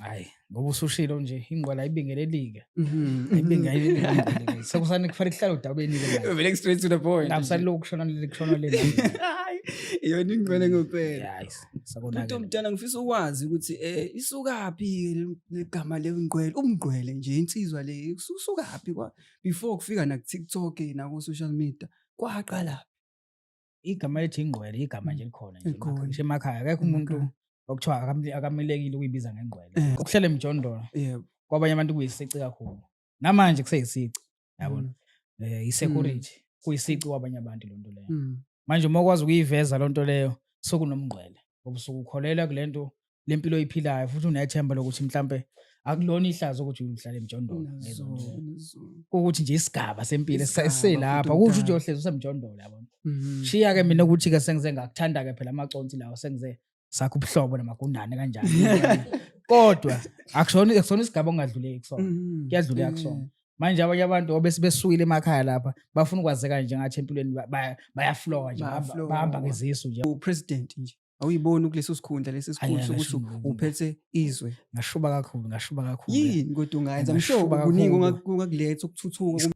Hayi, ngoba usushilo nje ingqwele ayibingelelike. Ayibingelelike. Sekusane kufanele kuhlale odabeni-ke manje. Vele straight to the point. Ngakusalokhu kushona leli kushona leli. Hayi, iyona ingqwele ngempela. Hayi, Bhuti sakonakele. omdala, ngifisa ukwazi ukuthi isukaphi legama lengqwele, umngqwele nje insizwa le usukaphi kwa before kufika na ku TikTok na ku social media kwaqala. Igama elithi ingqwele igama nje likhona nje Likhona. ngisho emakhaya akekho umuntu Emakhaya. okuthiwa akamelekile ukuyibiza ngengqwele. Ukuhlala emjondolo kwabanye abantu kuyisici kakhulu. Namanje kuseyisici, yabona. I-security kuyisici kwabanye abantu lonto leyo. Manje uma ukwazi ukuyiveza lonto leyo sokunomngqwele ngoba usuke ukholelwa kulento lempilo oyiphilayo futhi unethemba lokuthi mhlambe akulona ihlazo ukuthi uhlale emjondolo. Nazo, nazo. Ukuthi nje isigaba sempilo Isigaba, eselapha bhuti kusho ukuthi omdala. uyohlezi usemjondolo, yabona. Shiya ke mina ukuthi ke sengize ngakuthanda ke phela amaconsi lawo, sengize sakho ubuhlobo namagundane kanjani. Kodwa akusona isigaba ongadluleki kusona. Kuyadluleka kusona. Manje abanye abantu obese besukile emakhaya lapha bafuna ukwazeka nje ngathi empilweni bayaflowa nje, Bayaflowa. bahamba ngezisu nje. Upresident nje awuyiboni kuleso sikhundla lesi sikhulu Ayi, sokuthi ngasho- uphethe izwe. Ngashuba kakhulu, ngashuba kakhulu. Yini kodwa ungayenza? I'm sure Ngashuba kuningi kakhulu. ongakuletha ukuthuthuka.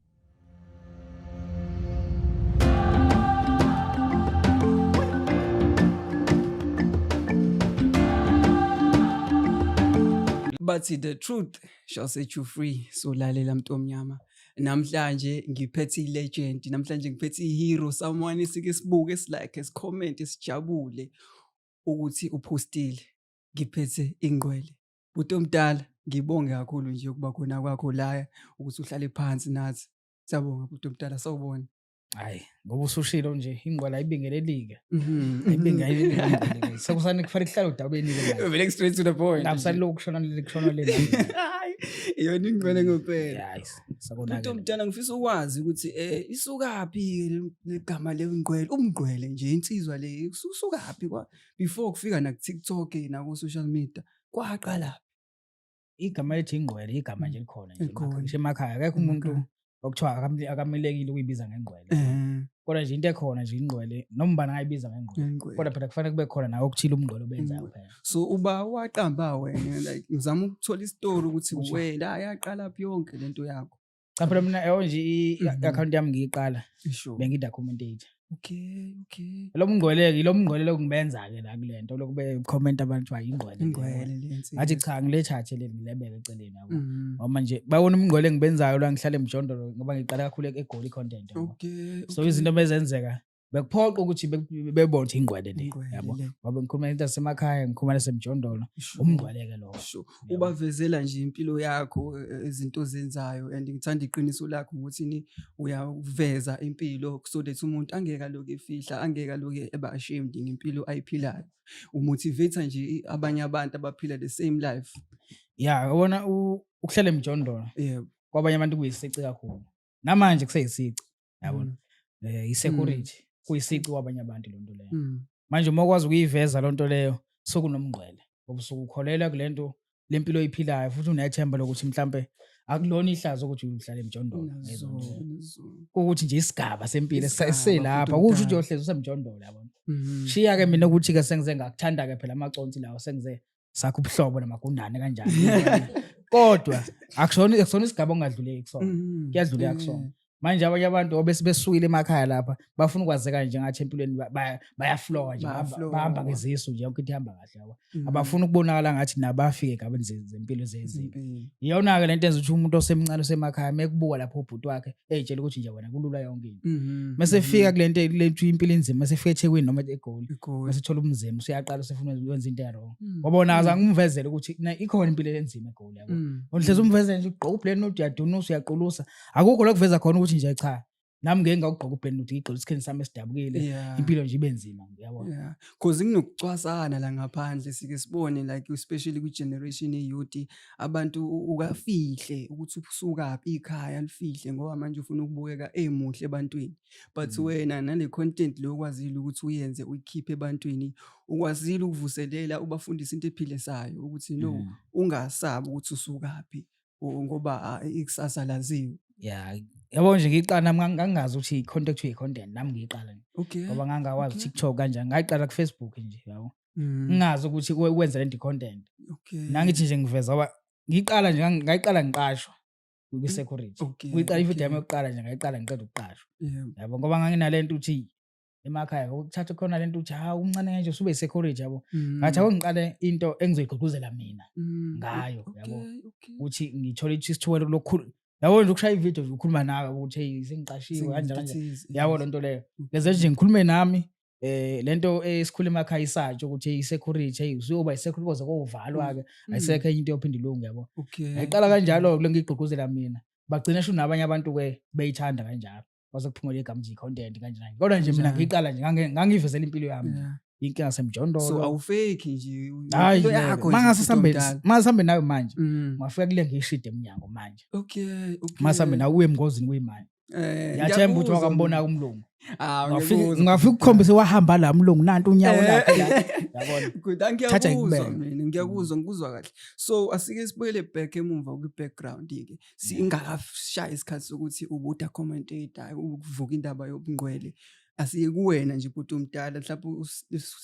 Bathi the truth shall set you free. So lalela mntu omnyama. Namhlanje ngiphethe i-legend, namhlanje ngiphethe i-hero, someone esike sibuke, esilike, esicomment, esijabule ukuthi upostile. Ngiphethe ingqwele. Bhuti omdala, ngibonge kakhulu nje ukuba khona kwakho la, ukuthi uhlale phansi nathi. Siyabonga bhuti omdala, sawubona. Hayi, ngoba usushilo nje ingqwele ayibingelelike. Ayibingelelike. Sekusane kufanele kuhlale odabeni-ke manje. Vele straight to the point. Ngakusalokhu kushona leli kushona leli. Hayi, iyona ingqwele ngempela. Hayi, Bhuti sakonakele. omdala, ngifisa ukwazi ukuthi isukaphi legama lengqwele, umngqwele nje insizwa le usukaphi kwa before kufika na ku TikTok na ku social media kwaqala. Igama elithi ingqwele igama nje likhona nje Likhona. ngisho emakhaya akekho umuntu Emakhaya. okuthiwa akamelekile ukuyibiza ngengqwele. Kodwa nje into ekhona nje ingqwele noma ubani angayibiza ngengqwele. Ingqwele. Kodwa phela kufanele kube khona nawe okuthile umngqwele obenzayo Ingqwele. phela. So uba waqamba wena, like ngizama ukuthola isitori ukuthi Ukuthi- wena yaqala phi yonke lento yakho. Cha phela mina yabo nje i-account yami ngiyiqala bengidocumentate. Okay. Lo mngqwele lo mngqwele lokungibenza ke la kule nto lokube comment abantu kuthiwa ingqwele. Ingqwele le insizwa. Ngathi cha ngilethathe le ngilebeke eceleni yabo. Ngoba nje babona umngqwele engibenzayo la ngihlale emjondolo ngoba ngiqala kakhulu eGoli content yabo. So izinto bezenzeka bekuphoqa ukuthi bebone ukuthi ingqwele le Ingqwele yabo. le. Ngoba ngikhuluma into zasemakhaya, ngikhuluma nasemjondolo, umngqwele ke lowo. Yabo. Ubavezela nje impilo yakho, izinto ozenzayo, and ngithanda iqiniso lakho ukuthi ni uyaveza impilo so that umuntu angeke aloku efihla, angeke aloku eba ashamed ngempilo ayiphilayo. Umotivate nje abanye abantu abaphila the same life. Ya, yabona ukuhlala emjondolo kwabanye abantu kuyisici kakhulu. Namanje kuseyisici, yabona. I-security kuyisici kwabanye abantu lonto leyo. Manje uma ukwazi ukuyiveza lonto leyo sokunomngqwele ngoba usuke ukholelwa kulento lempilo oyiphilayo futhi unethemba lokuthi mhlambe akulona ihlazo ukuthi uhlale emjondolo. Nazo, nazo. Ukuthi nje isigaba sempilo Isigaba, eselapha bhuti kusho ukuthi omdala. uyohlezi usemjondolo, yabona. Shiya ke mina ukuthi ke sengize ngakuthanda ke phela amaconsi lawo, sengize sakho ubuhlobo namagundane kanjani. Kodwa akusona isigaba ongadluleki kusona. Kuyadluleka kusona. Manje abanye abantu obese besukile emakhaya lapha bafuna ukwazeka nje ngathi empilweni bayaflowa nje, Bayaflowa. bahamba ngezisu nje yonke into ihamba kahle yabo. Abafuni ukubonakala ngathi nabo bafike egabeni zempilo zezimo. Zempilo. Iyona-ke lento enza ukuthi umuntu osemncane osemakhaya mekubuka lapho ubhuti wakhe ey'tshela ukuthi nje wena kulula yonke into. Mase efika kule nto le nto impilo inzima, mase efika eThekwini noma eGoli, Egoli. mase ethola umzimba usuyaqala usefuna ukwenza into e-wrong. Ngoba wona azange umvezele ukuthi ikhona impilo enzima eGoli yabo. Uhlezi umvezele nje ugqoka ubrand new, uyadunusa, uyaqulusa. Akukho la kuveza khona ukuthi nje cha nami ngeke ngakugqoka ubrand new, ngigqoke isikhindi sami esidabukile, impilo nje ibe nzima yabo. Yeah. Cause kunokucwasana la ngaphandle sike sibone, like especially kwi generation ye-youth, abantu ukafihle ukuthi usukaphi, ikhaya lifihle ngoba manje ufuna ukubukeka emuhle ebantwini, but wena nale content le okwazile ukuthi uyenze uyikhiphe ebantwini, ukwazile ukuvuselela ubafundise into ephilisayo ukuthi no, ungasabi ukuthi usukaphi ngoba ikusasa laziwe. Yeah, yabo nje ngiyiqala nami ngangingazi ukuthi i-content kuthiwa i-content, nami ngiyiqala nje. Ngoba ngangawazi TikTok kanjani, ngayiqala ku-Facebook nje yabo. Ngingazi ukuthi ukwenza lento i-content. Nangithi nje ngiveza ngoba ngiqala nje ngayiqala ngiqashwa kwi-security. Kuyiqala ividiyo yami yokuqala nje, ngayiqala ngiqeda ukuqashwa. Yabo, ngoba nganginalento ukuthi emakhaya ukuthatha khona lento ukuthi hawu, umncane kanje usube security, yabo. Ngathi awungiqale into engizoyigqugquzela mina ngayo, yabo, ukuthi ngithole isithuba lokukhulu, yabo, nje ukushaya ividiyo nje ukhuluma nawe ukuthi hey, sengiqashiwe kanje kanje, yabo, lento leyo. Ngeze nje ngikhulume nami lento esikhula emakhaya isatsho ukuthi hey, security, hey, usuyoba i-security koze kovalwa ke, ayisekho enye into yophinda ilunge, yabo. Ngayiqala kanjalo kule, ngigqugquzela mina, bagcina sho nabanye abantu ke beyithanda kanjalo, kwase kuphumela igama nje i-content kanje kanje. Kodwa nje mina ngiyiqala nje ngangiyivezela impilo yami nje, inkinga semjondolo. So awufake nje Hayi, into yakho nje, mangase bhuti sambe omdala. Mase nawe manje, ungafika kule ngishide eminyango manje. Mase nawe uye emngozini kuyimanje. Ngiyathemba ukuthi Ngiyakuzwa wakambona mina. umlungu. Ah, Ungafika ngiyakuzwa, ungafika bhuti ukukhombisa wahamba la mlungu, nanti unyawo omdala. lakhe la, yabona. Good, Thatha ngiyakuzwa ngikubeke. mina, ngiyakuzwa, ngikuzwa kahle. So asike sibuyele back emumva kwi-background ke. Singakashaya isikhathi sokuthi ubuda commentator, ukuvuka indaba yobungqwele. Asiye kuwena nje bhuti omdala, mhlawumbe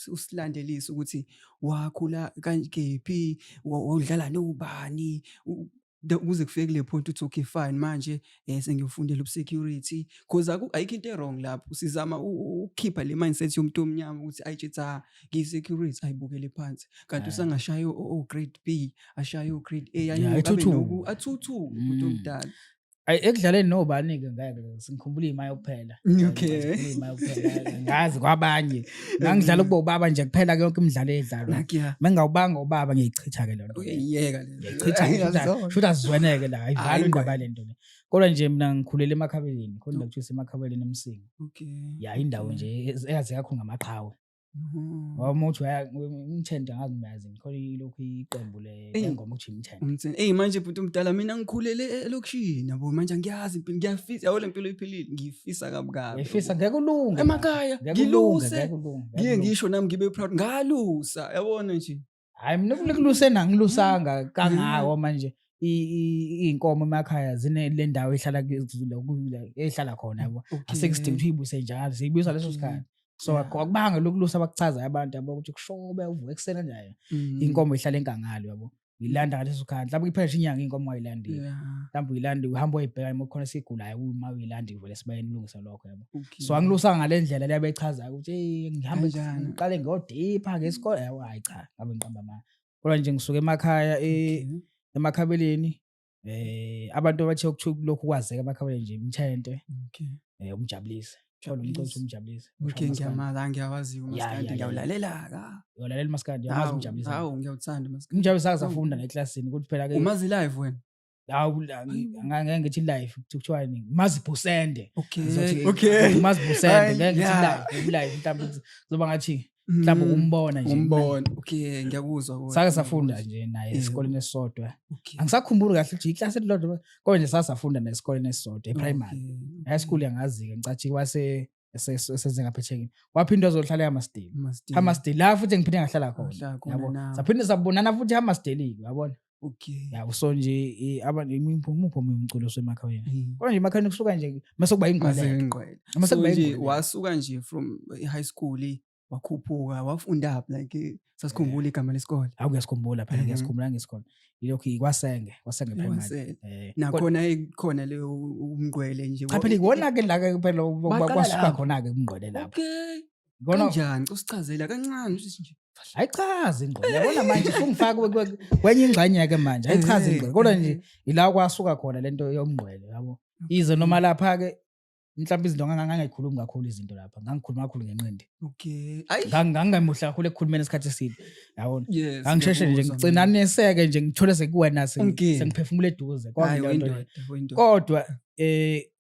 usilandelise ukuthi wakhula kephi, wawudlala nobani, kuze kufike kule point uthi okay fine, manje sengiyofundela ubusecurity, because ayikho into e-wrong lapho. Sizama ukukhipha le mindset yomuntu omnyama ukuthi ayitshe cha, ngiyi-security, ayibukele phansi, kanti usangashaya o-grade B, ashaye o-grade A, anyuke, abe Athuthuke. Athuthuke bhuti omdala. Ayi, ekudlaleni nobani-ke ngeke singikhumbula iy'mayo kuphela. Ngikhumbula iy'mayo kuphela, ngazi kwabanye ngangidlala ukuba ubaba nje kuphela yonke imidlalo edlalwa. Nakya. Mengawubanga ubaba, ngiyichitha-ke leyo nto leyo. Uyayiyeka le. Ngiyayichitha nje, shuthi azizweneke la, ayivalwe Hayi, indaba le nto le. Kodwa nje mina ngikhulele emakhabeleni, khona kuthiwa isemakhabeleni eMsinga. Ya, indawo nje eyazi kakhulu ngamaqhawe. Ngoba uma uthi uyaya Imthente, angazi noma yazi, khona ilokhu iqembu lengoma ukuthi Imthente. Umtheni. Ey, manje bhuti omdala, mina ngikhulele elokishini, yabo, manje angiyazi impilo, ngiyafisa, yabo, le mpilo iphilile ngiyifisa kabi kabi. Uyifisa, ngeke ulunge. Emakhaya Ngeke ulunge, ngiluse, ngeke ulunge, ngeke ngiye ulunge. ngisho nami ngibe proud ngalusa, yabona nje. Hayi, mina kulusena angilusanga kangako manje. Iy'nkomo emakhaya zine le ndawo ehlala ehlala khona, yabo. Asikho isidingo ukuthi uyibuse njalo, siyibuyisa leso sikhathi. So akubanga lokulusa abakuchazayo abantu, yabo, ukuthi kushobe uvuke ekuseni kanjani. Inkomo ihlala enkangalo, yabo. Uyilanda ngaleso sikhathi. Mhlawumbe iphela nje inyanga inkomo ungayilandeli. Mhlawumbe uyilanda uhamba uyibheka uma kukhona esigulayo, uma uyilanda ivele esibayeni ulungise lokho, yabo. So angilusanga ngale ndlela le abechazayo ukuthi hey, ngihambe Kanjani? ngiqale ngiyodipha ngesikole, yabo. Hayi cha, ngabe ngiqamba amanga. Kodwa nje ngisuke emakhaya emakhabeleni, abantu abathe ukuthiwa lokhu kwazeka emakhabeleni nje Imthente, uMjabulise. Khona umculo othi uMjabulise. Okay, ushaya umaskandi. Ngiyamazi, angiyawazi umaskandi, ngiyawulalela ka. Uyalalela umaskandi, uyamazi uMjabulise. Hawu, ngiyawuthanda umaskandi. UMjabulise akasafunda neklasini ukuthi phela ke Umazi live wena? Hawu, ngeke ngithi live, kuthiwa ni Mazibhusende. Ngizothi uMazibhusende, Hayi, ngeke ngithi live, live mhlawumbe kuzoba ngathi mhlawumbe ukumbona nje. Umbona. Okay, ngiyakuzwa kodwa. Sake safunda Ngiyakuzwa. nje naye esikoleni esisodwa. Angisakhumbuli kahle ukuthi iklasi elilodwa, kodwa nje sasafunda naye esikoleni esisodwa e-primary. High school yangazi-ke, ngicathi kwase esenze ngapha eThekwini. Waphinda wazohlala eHammersdale. Hammersdale. Hammersdale la futhi ngiphinde ngahlala khona. Wahlala khona Yabo. nawe. Saphinde sabonana futhi eHammersdale, uyabona. Yabo, so nje abantu imuphi omunye umculo osemakhaya. Kodwa nje emakhaya kusuka nje mase kuba Mase ingqwele. ingqwele. Mase So kuba nje ingqwele. wasuka nje from high school wakhuphuka, wafunda phi, like sasikhumbula igama lesikole? Hawu, ngiyasikhumbula phela, ngiyasikhumbula ngesikole. Ilokhu iKwasenge, KwaSenge Primary. Kwasenge. Nakhona ikhona leyo umngqwele nje. Cha phela ikona ke la ke phela Baqala kwasuka lapho. khona ke umngqwele lapho. Ikona. Kanjani? Usichazela kancane usithi nje. Ayichazi ingqwele. Yabona manje usungifaka kwenye ingxenye ke manje. Ayichazi ingqwele. Kodwa nje ila kwasuka khona lento yomngqwele, yabo. Ize noma lapha ke mhlawumbe izinto ngangingayikhulumi kakhulu izinto lapha. Ngangikhuluma kakhulu ngenqindi. Ayi. Ngangingamuhle kakhulu ekukhulumeni isikhathi eside. Yabona. Yes. Ngangisheshe nje Ngiyakuzwa mina. ngigcinaniseke nje ngithole sekuwena Umgeni. sengiphefumula eduze. Hayi, Kwakuyileyo nto leyo. windoda, windoda. Kodwa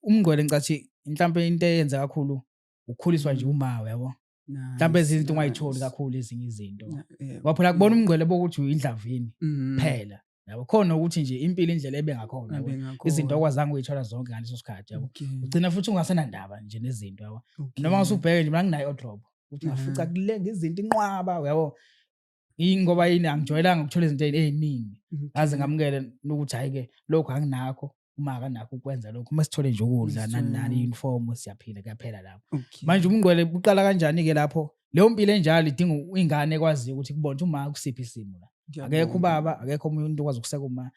umngqwele ngicathi mhlawumbe into eyenza kakhulu ukukhuliswa nje uma, yabo. Mhlawumbe ezinye izinto ungayitholi kakhulu ezinye izinto. Ngoba phela kubona umngqwele bokuthi uyindlavini phela. Yabo, khona ukuthi nje impilo indlela ebe ngakhona, yabo. Izinto okwazanga ukuyithola zonke ngaleso sikhathi, yabo. Ugcina futhi ungasenandaba nje nezinto, yabo. Noma usubheke nje mina nginayo wardrobe ukuthi ngafica kulenga izinto inqwaba, yabo. Ngoba yini, angijwayelanga ukuthola izinto ey'ningi. Ngaze ngamukele ukuthi hhayi-ke lokhu anginakho, uma akanakho ukwenza lokhu, uma sithole nje ukudla nani nani, i-uniform, siyaphila, kuyaphela lapho. Manje umngqwele uqala kanjani-ke lapho? Leyo mpilo enjalo idinga ingane ekwaziyo ukuthi kubona ukuthi uma kusiphi isimo la. Akekho ubaba, akekho omunye umuntu okwazi ukuseka uma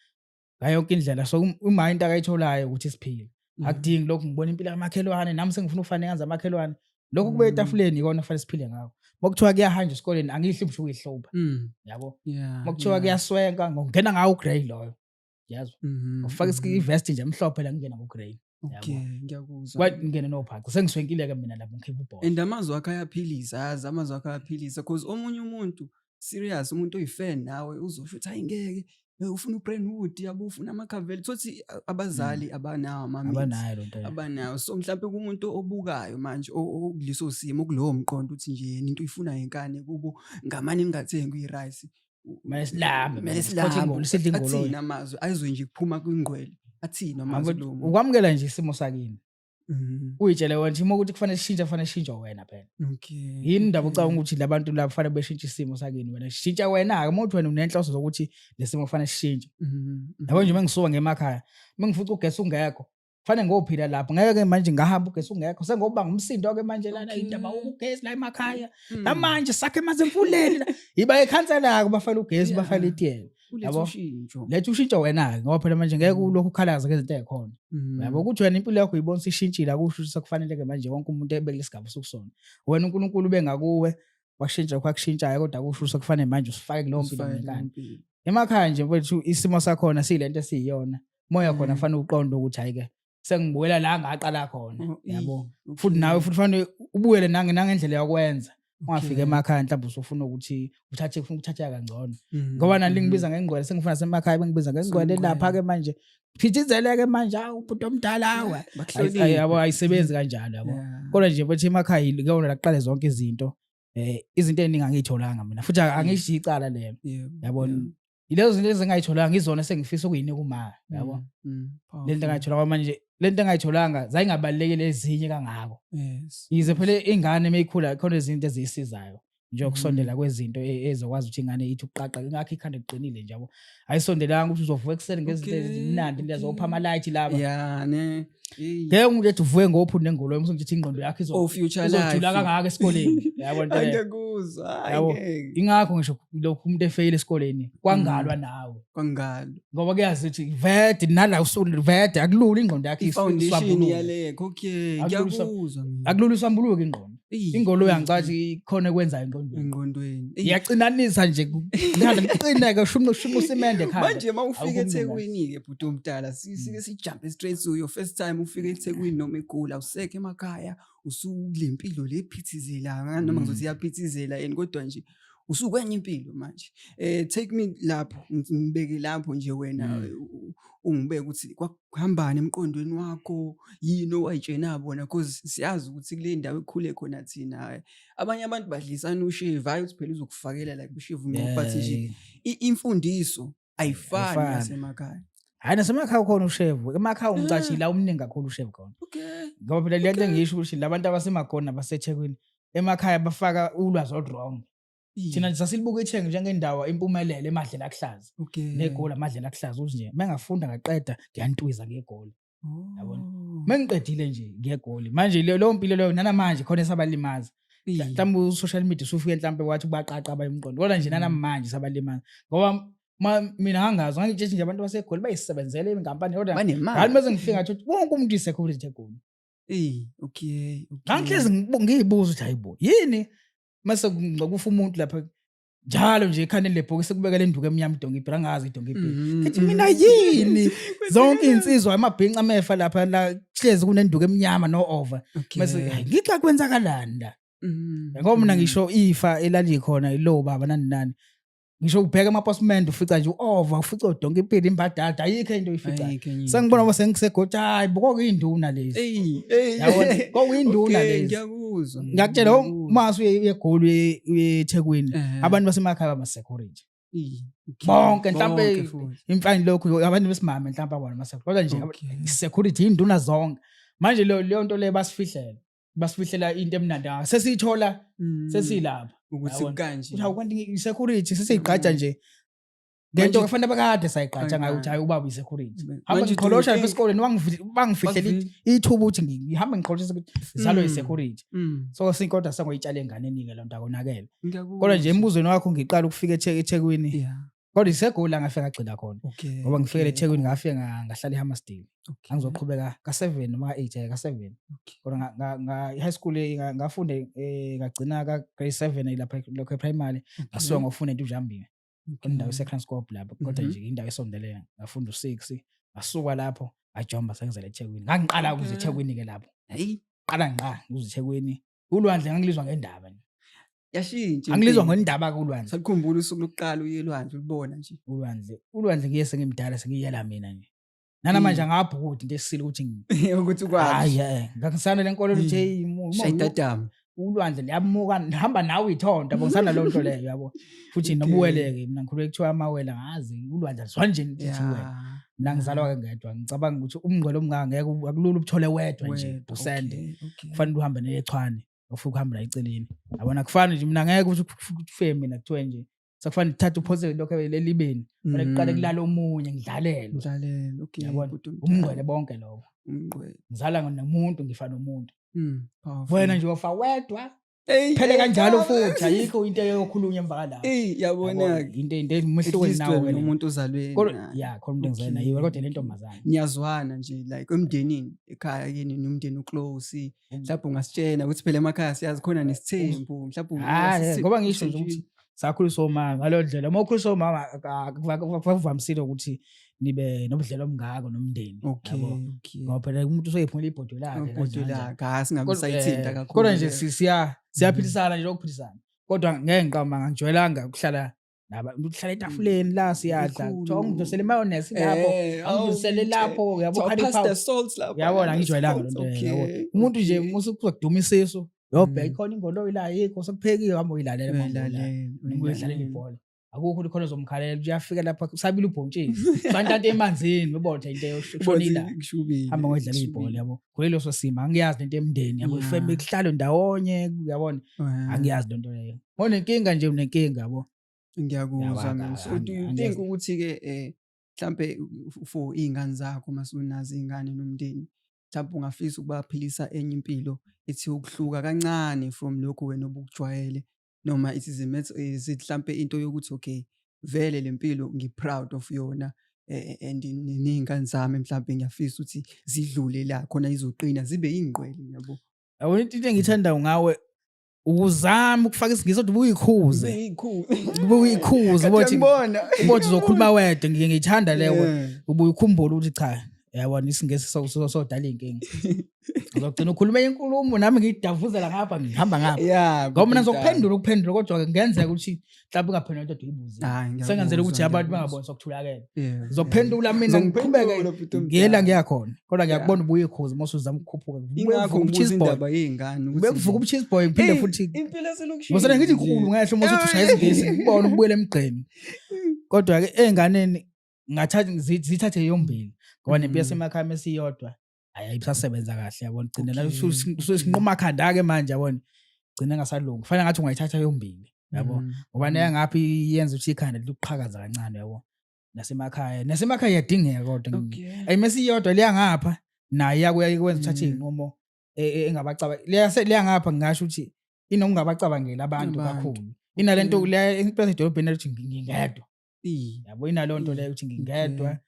ngayo yonke indlela. So uma into akayitholayo ukuthi siphile, akudingi lokhu ngibona impilo kamakhelwane, nami sengifuna ukufana nengane zamakhelwane. Lokhu kube etafuleni ikona kufanele siphile ngakho. Mokuthiwa kuyahanjwa esikoleni, angihluphi nje ukuyihlupha, yabo. Mokuthiwa kuyaswenka, ngokungena ngawo ugrey loyo, yezwa, ngifaka ivest nje emhlophe la, ngingena ngogrey. Okay, ngiyakuzwa. Ngingene nophaqa, sengiswenkile-ke mina lapho, ngikhipha ubhola. And amazwi akho ayaphilisa, yazi, amazwi akho ayaphilisa, cause omunye umuntu serious, umuntu oyi-fan nawe uzosho ukuthi hayi ngeke, ufuna uBrentwood, yabo, ufuna amaCavalli, thothi abazali abanawo ama-means. Abanayo loo nto leyo. Abanawo. So mhlawumbe kumuntu obukayo manje okuleso simo, okulowo mqondo uthi nje yena into uyifuna ngenkani kubo, ngamane ningathengi i-rice. Kumele silambe, kumele sikhothe silambe. Ingolo, sidle ingoloyi. Athini amazwi ayizwe nje kuphuma kwingqwele, athini amazwi kulowo muntu? Ukwamukela nje isimo sakini, uyitshele wena nje uma ukuthi kufanele sishintshe, kufanele sishintshe wena phela. Yini indaba ucabanga ukuthi labantu laba kufanele beshintshe isimo sakini? Wena shintsha wena-ke. Uma uthi wena unenhloso zokuthi le simo kufanele sishintshe, yabo nje, uma ngisuka ngemakhaya, uma ngifuca ugesi ungekho, kufanele ngophila lapho, ngeke manje ngahamba ugesi ungekho, sengoba ngumsindo-ke manje lana, indaba ugesi la emakhaya namanje sakhe emanzi emfuleni la. Yiba ekhansela-ke, bafake ugesi, bafake itiyela. Ulethe Yabo. ushintsho. Letha ushintsho wena-ke, ngoba phela manje ngeke ulokhu ukhalaza ngezinto ey'khona. Yabo, ukuthi wena impilo yakho uyibona isishintshile, akusho ukuthi sekufanele-ke manje wonke umuntu ebe kulesi sigaba osukusona. Wena uNkulunkulu ube ngakuwe, washintsha kwakushintshayo, kodwa akusho ukuthi sekufanele manje usifake kuleyo mpilo Usifake ngenkani. kuleyo mpilo. Emakhaya nje mfethu, isimo sakhona siyilento esiyiyona. Moya khona fanele uqonde ukuthi hhayi-ke, sengibuyela la ngaqala khona. Oh, Yabo. okay. Futhi nawe futhi fanele ubuyele nangendlela yokwenza. Ungafika emakhaya mhlawumbe usufuna ukuthi uthathe, ufuna ukuthatha kangcono. Ngoba nani lingibiza ngengqwele, sengifuna semakhaya bengibiza ngengqwele lapha-ke manje. Phithizeleke manje, awu ubhuti omdala awe. Bakuhloniphe. Yabo, ayisebenzi kanjalo, yabo. Kodwa nje mfethu emakhaya ikona la kuqale zonke izinto. Izinto eziningi angiyitholanga mina. Futhi angisho icala lelo. Yabo. Yilezo zinto ezingayitholanga izona esengifisa ukuyinika uma, yabo. Le nto engayitholanga manje, le nto engayitholanga zayingabalulekile ezinye kangako. Yize phela ingane meyikhula khona izinto eziyisizayo, njengokusondela kwezinto ezokwazi ukuthi ingane ithi ukuqaqa, ingakho ikhanda liqinile nje, yabo. Ayisondelanga ukuthi uzovuka ekuseni ngezinto ezimnandi lezo, opha ama-light laba. Yeah, ne. Eyi. Ngeke umuntu ethi uvuke ngophuni nengoloyi, umuntu nje ingqondo yakhe Oh, future izojula life. kangaka esikoleni. Yabo nto leyo. Angiyakuzwa, hayi Yabo. ngeke. Ingakho ngisho lokhu umuntu efeyile esikoleni kwangalwa nawe. Kwangalo. Ngoba kuyazi ukuthi vede nala usuku vede akulula ingqondo yakhe I-foundation iswabuluke. yalekho. Okay, Akulula ngiyakuzwa mina. Akulula iswambuluke ingqondo. Eyi, Ingoloyi eyi, angicathi ikhona ekwenzayo engqondweni. Engqondweni. Eyi. Iyacinanisa nje, kuqala kuqineke, shume shume usimende ekhanda. Manje uma ufika Awukho umlungu. eThekwini-ke bhuti omdala, sike sijumpe straight to your first time ufika eThekwini noma eGoli, awusekho emakhaya, usukule mpilo le ephithizelayo, noma ngizothi iyaphithizela yini, kodwa nje usukwenye impilo manje. Take me lapho, ngibeke lapho nje wena, ungibeke ukuthi kwakuhambani emqondweni wakho, yini owayitshena bona, cause siyazi ukuthi kule ndawo ekukhule khona thina, abanye abantu badlisana ushevu, hhayi ukuthi phela uzokufakela like ushevu ngqo, but nje imfundiso ayifani Ayifani. nasemakhaya. Hhayi, nasemakhaya ukhona ushevu. Emakhaya ungicashile, awumningi kakhulu ushevu khona. Ngoba phela le nto engisho ukuthi labantu abasemagoni nabaseThekwini emakhaya bafaka ulwazi olu-wrong. Thina nje sasilibuka iTheku njengendawo impumelelo emadlela akuhlaza. Negoli amadlela akuhlaza, ukuthi nje mengafunda ngaqeda ngiyantwiza ngegoli. Yabona? Mengiqedile nje ngiyegoli. Manje leyo mpilo leyo nanamanje khona esabalimaza. Mhlawumbe u-social media usufike mhlawumbe wathi ubaqaqa abanye umqondo. Kodwa nje nanamanje sabalimaza. Ngoba mina ngangazi, ngangitshela nje abantu baseGoli bayisebenzele inkampani, kodwa Banemali. ngathi mase ngifika ngathi wonke umuntu i-security eGoli. Eyi, okay, okay. Ngangihlezi ngiyibuza ukuthi hayibo yini mase kufa umuntu lapha njalo nje ekhanda lebhokisi kubekela induku emnyama idonki ibhira, angazi idonki ibhira. Ngithi mina yini zonke insizwa amabhinca amefa lapha la hlezi kunenduku emnyama no over. Mase hayi, ngixa kwenzakalani la? Ngoba mina ngisho ifa elalikhona ilo baba nani nani. Ngisho ubheka ama-postman ufica nje u-over, ufica udonke impilo imbadada, ayikho into oyificayo. Ayikho enye Sengibona into. ngoba sengisegothi, hayi bo, kwakuyinduna lezi. Eyi, eyi. Yabona, kwakuyinduna Okay, lezi. ngiyakuzwa. Ngiyakutshela, Ngiyakuzwa. uma usuye eGoli, uye eThekwini, abantu basemakhaya bama-security. Eyi, okay. Bonke, mhlampe Bonke futhi. imfani lokhu abantu besimame mhlampe abona ama-security. Kodwa nje i-security induna zonke. Manje leyo nto leyo basifihlela. Basifihlela into emnandi kangaka. Sesiyithola sesilapha. Ukuthi Yabona. kanje. Ukuthi hawu, kanti i-security sesiyigqaja nje. Ngento kufanele bakade sayigqaja ngayo ukuthi hayi ubaba i-security. Hamba Manje ngiqholosha do you lapha think esikoleni, bangifihlela ithuba ukuthi ngihambe ngiqholosha ukuthi ngizalwe i-security. So sinkodwa sengoyitshala enganeni-ke loo nto, akonakele. Ngiyakuzwa. Kodwa nje embuzweni wakho ngiqala ukufika eThekwini. Kodwa iseGoli la ngafika ngagxila khona. Ngoba ngifikele eThekwini, ngafika ngahlala eHammersdale. Ngangizoqhubeka ka-7 noma ka-8, ka-7. Kodwa i-high school ngafunda, ngagcina ka-grade 7 lapha lokho e-primary. Ngasuka ngofunda eNtujambini. Indawo eseKranskop lapho, kodwa nje indawo esondelene. Ngafunda u-6, ngasuka lapho ngajomba sengizela eThekwini. Ngangiqala ukuza eThekwini ke lapho. Hey. Qala ngqa ukuza eThekwini. Ulwandle ngangilizwa ngendaba nje. Yashintsha. Angilizwa ngendaba kulwandle. Sakukhumbula usuku lokuqala uye elwandle ulibona nje. Ulwandle ngiye sengimdala, sengiyela mina nje. Nanamanje angabhukudi into esile ukuthi ukuthi ukwazi. Hayi, ngangisana lenkolo ukuthi hey, Shayidadamu. Ulwandle liyamuka, ngihamba nawe ithonto, yabo, ngisana leyo nto leyo, yabo. Futhi nobuwele-ke mina ngikhulule kuthiwa amawele, ngazi ulwandle lizwa nje ukuthi iwele. Mina ngizalwa-ke ngedwa, ngicabanga ukuthi umngcwele omngaka ngeke akulula ubuthole wedwa nje, Wedwa, usende. Okay. Kufanele uhambe neyechwane, ufike uhambe la eceleni. Yabona, kufani nje mina ngeke ukuthi kufike mina kuthiwe nje sekufanele uthathe uphose lokho elibeni. Kufanele kuqale kulala omunye ngidlalelwe. Ngidlalelwe, okay. Yabona? Bhuti omdala. Umngcwele bonke lokho. Umngcwele. Ngizala nomuntu, ngifa nomuntu. Powerful. Wena nje wafa wedwa. Ey, Phele ey, kanjalo baba. futhi ayikho into eyokhulunywa emva kalapho. Ey, yabona Yabona, ke. into At umehluko least nawo wena ke leyo. umuntu ozalwe Kodwa naye. ya, khona umuntu engizalwe naye, kodwa le ntombazane. Niyazwana nje like emndenini ekhaya kini nomndeni uclose. Mhlawumbe ungasitshena ukuthi phela emakhaya siyazi khona nesithembu, mhlawumbe Hayi, ngoba ngisho nje usithembu. ukuthi sakhuliswa omama ngaleyo ndlela. Uma ukhuliswa omama akuvamisile ukuthi nibe nobudlelwano obungako nomndeni. Yabo. Ngoba phela umuntu useyiphumela ibhodo lakhe Ibhodo kanjalo. lakhe, hayi, singabe Kodwa, sayithinta kakhulu kodwa nje leyo. siyaphilisana nje, lokuphilisana. Kodwa ngeke ngiqamba, ngangijwayelanga ukuhlala naba, ukuhlala etafuleni la siyadla. Ikhulu. Kuthiwa ungidosele imayonnaise lapho, angidosele lapho, yabo, Kuthiwa curry pass the powder. salt lapha, Yabona, the angijwayelanga salt, lento leyo, yabo. Umuntu nje musukuza kuduma isisu, uyobheka ikhona ingoloyi la, ayikho, sekuphekiwe, hamba uyilalela uma ungula. Uyilalela, Noma uyidlalela uyilalela. ibhola. Akukho ukuthi khona uzomkhalela, uyafika lapha usabila ubhontshisi. Bantanta emanzini, ubothe into eyoshonila. Ubothe kushubile, Hamba ngodlala kushubile. ibhola, yabo. Kuleso simo angiyazi lento emndeni, yabo, ifamily kuhlalwe ndawonye, uyabona. Angiyazi lento leyo. Onenkinga nje unenkinga, yabo. Ngiyakuzwa Yabo, mina. So do you think angiyazi. ukuthi-ke mhlampe for iy'ngane zakho masunazo iy'ngane nomndeni, mhlampe ungafisa ukubaphilisa enye impilo ethi ukuhluka kancane from lokhu wena obukujwayele, noma it is a matter, is it mhlampe into yokuthi okay vele le mpilo ngi-proud of yona, and ney'ngane zami mhlampe ngiyafisa ukuthi zidlule la khona izoqina zibe yingqwele, yabo. Yabona, into engiyithandayo ngawe ukuzama ukufaka isiNgisi kodwa ubuyikhuze. Ube uyikhuze ubothi Ngiyabona. ubothi uzokhuluma wedwa, ngike ngiyithanda leyo. Ubuye ukhumbule ukuthi cha, yabona, isiNgisi sodala inkinga. Uzogcina ukhuluma inkulumo nami ngiyidavuzela ngapha, ngihamba ngapha. Ngoba mina ngizokuphendula ukuphendula, kodwa kungenzeka ukuthi mhlawumbe ungaphendula into oyibuze. Sengenzela ukuthi abantu bangaboni sokuthulakela. Ngizokuphendula mina, ngiqhubeke ngiyela ngiyakhona. Kodwa ngiyakubona ubuye ikhuze uma usuzama ukukhuphuka. Ingakho ngibuza indaba yey'ngane ukuthi Ube kuvuka ucheese boy ngiphinde Hey, futhi impilo yaselokishini ngosele ngithi nje. nkulu ngehlo uma usuthi ushaya isiNgisi, ngikubona ukubuyela emgqeni. Kodwa ke ey'nganeni ngathatha zithathe yombili ngoba nempilo yasemakhaya mesiyodwa hayi ayisasebenza kahle, yabona, gcina la ususinquma khanda ke manje, yabona, gcina ngasalungi. Kufanele ngathi ungayithatha yombili, yabo, ngoba neya ngapha iyenza ukuthi ikhanda liqhakaza kancane, yabo, nasemakhaya iyadingeka kodwa ayimesiyodwa leya ngapha nayo iyakuya ikwenza uthathe iy'nqumo engabacaba leya ngapha, ngingasho ukuthi inokungabacabangeli abantu Abantu. kakhulu, inalento leya impela edolobheni ethi ngingedwa, yabo, inaleyo nto leyo ukuthi ngingedwa,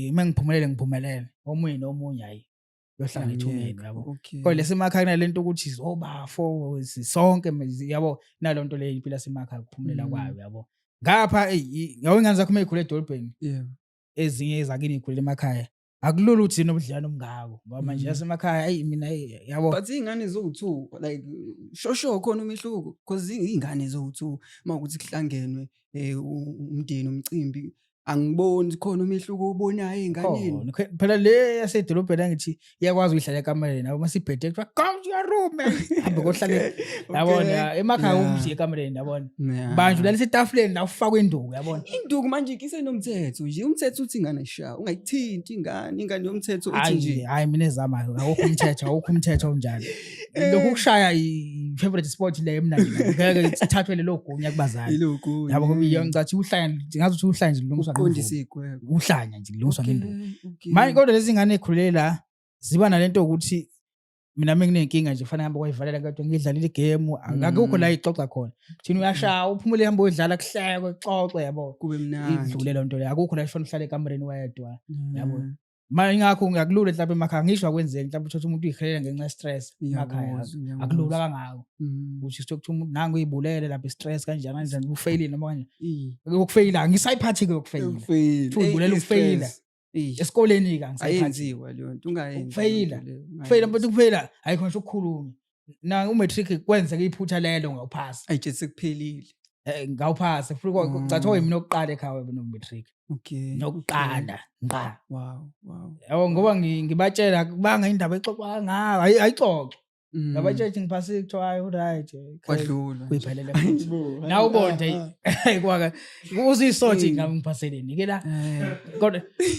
uma ngiphumelele ngiphumelele, omunye nomunye hayi uyohlala ethuneni, Ngiyeka, yabo. Kodwa lesemakhaya kunalento ukuthi zobafo sonke, yabo, nalonto nto leyo impilo yasemakhaya ukuphumelela kwayo, yabo. Ngapha eyi, yabo, ingane zakho uma ey'khule edolobheni, ezinye ezakini ey'khulele emakhaya, akulula ukuthi zinobudlelwano obungako ngoba manje yasemakhaya eyi mina eyi, yabo. But iy'ngane ziwu-two like sho khona umehluko because iy'ngane ziwu-two uma kuwukuthi kuhlangenwe umndeni umcimbi, angiboni khona umehluko owubonayo ey'nganeni. Khona. Phela le yasedolobheni angithi iyakwazi ukuyihlala ekamereni, yabo, masibhede kuthiwa go to your room, hambe kohlale, yabona, emakhaya umshiye ekamereni, yabona, manje ulalisa etafuleni la ufakwe induku, yabona. Induku manje isenomthetho nje, umthetho uthi ingane ayishawa, ungayithinti ingane, ingane yomthetho uthi Hayi nje. Hayi, mina ezama akukho umthetho onjalo. Lokhu ukushaya i-favorite sport le emnandi, ngeke sithathwe lelo gunya kubazali. Iloku. Yabo, ngoba iyo ngicathi uhlanya, ngathi ukuthi uhlanya nje kulungiswa ngemvubu. Uqondisa igwegwe. Uhlanya nje kulungiswa ngenduku. Okay. Manje kodwa lezi ngane ekhulele la ziba nalento ukuthi Mina menginenkinga nje kufanele ngihambe kwayivalela kodwa ngidlalile igame, akukho la ixoxa khona. Thina uyashaya uphumule uhambe uyodlala kuhlekwe kuxoxe yabo. Kube mnandi. Idlule loo nto leyo, akukho la kufanele uhlale ekamereni wedwa yabo. Manje ingakho ngakulula mhlawumbe emakhaya, ngisho akwenzeki mhlawumbe uthole umuntu uyihelela ngenxa ye-stress emakhaya, akulula kangako ukuthi sithe kuthiwa umuntu nangu uyibulele lapha i-stress kanjani kanjani, ufeyilile noma kanjani. Ukufeyila angisayiphathi-ke ukufeyila. Ukufeyila. Uyibulela ukufeyila. Esikoleni-ke angisayiphathi. Ayenziwa leyo nto, ungayenzi. Ukufeyila. Ukufeyila mfethu, ukufeyila ayikho ngisho ukukhuluma. Na u-matric kwenzeka iphutha lelo ngawuphasa. Ayitshe sekuphelile. Ngawuphasa futhi cathi oyimina okuqala ekhaya no-matric. Nokuqala ngqa. Wow. Yabo ngoba ngibatshela kubanga indaba exoxwa kangaka, ayixoxwa. Ngabatshela ukuthi ngiphasile kuthiwa hayi uright. Kwadlula. Kuyiphelele futhi. Nawe ubone nje kwaka uzisothi ngabe ngiphaseleni ke la.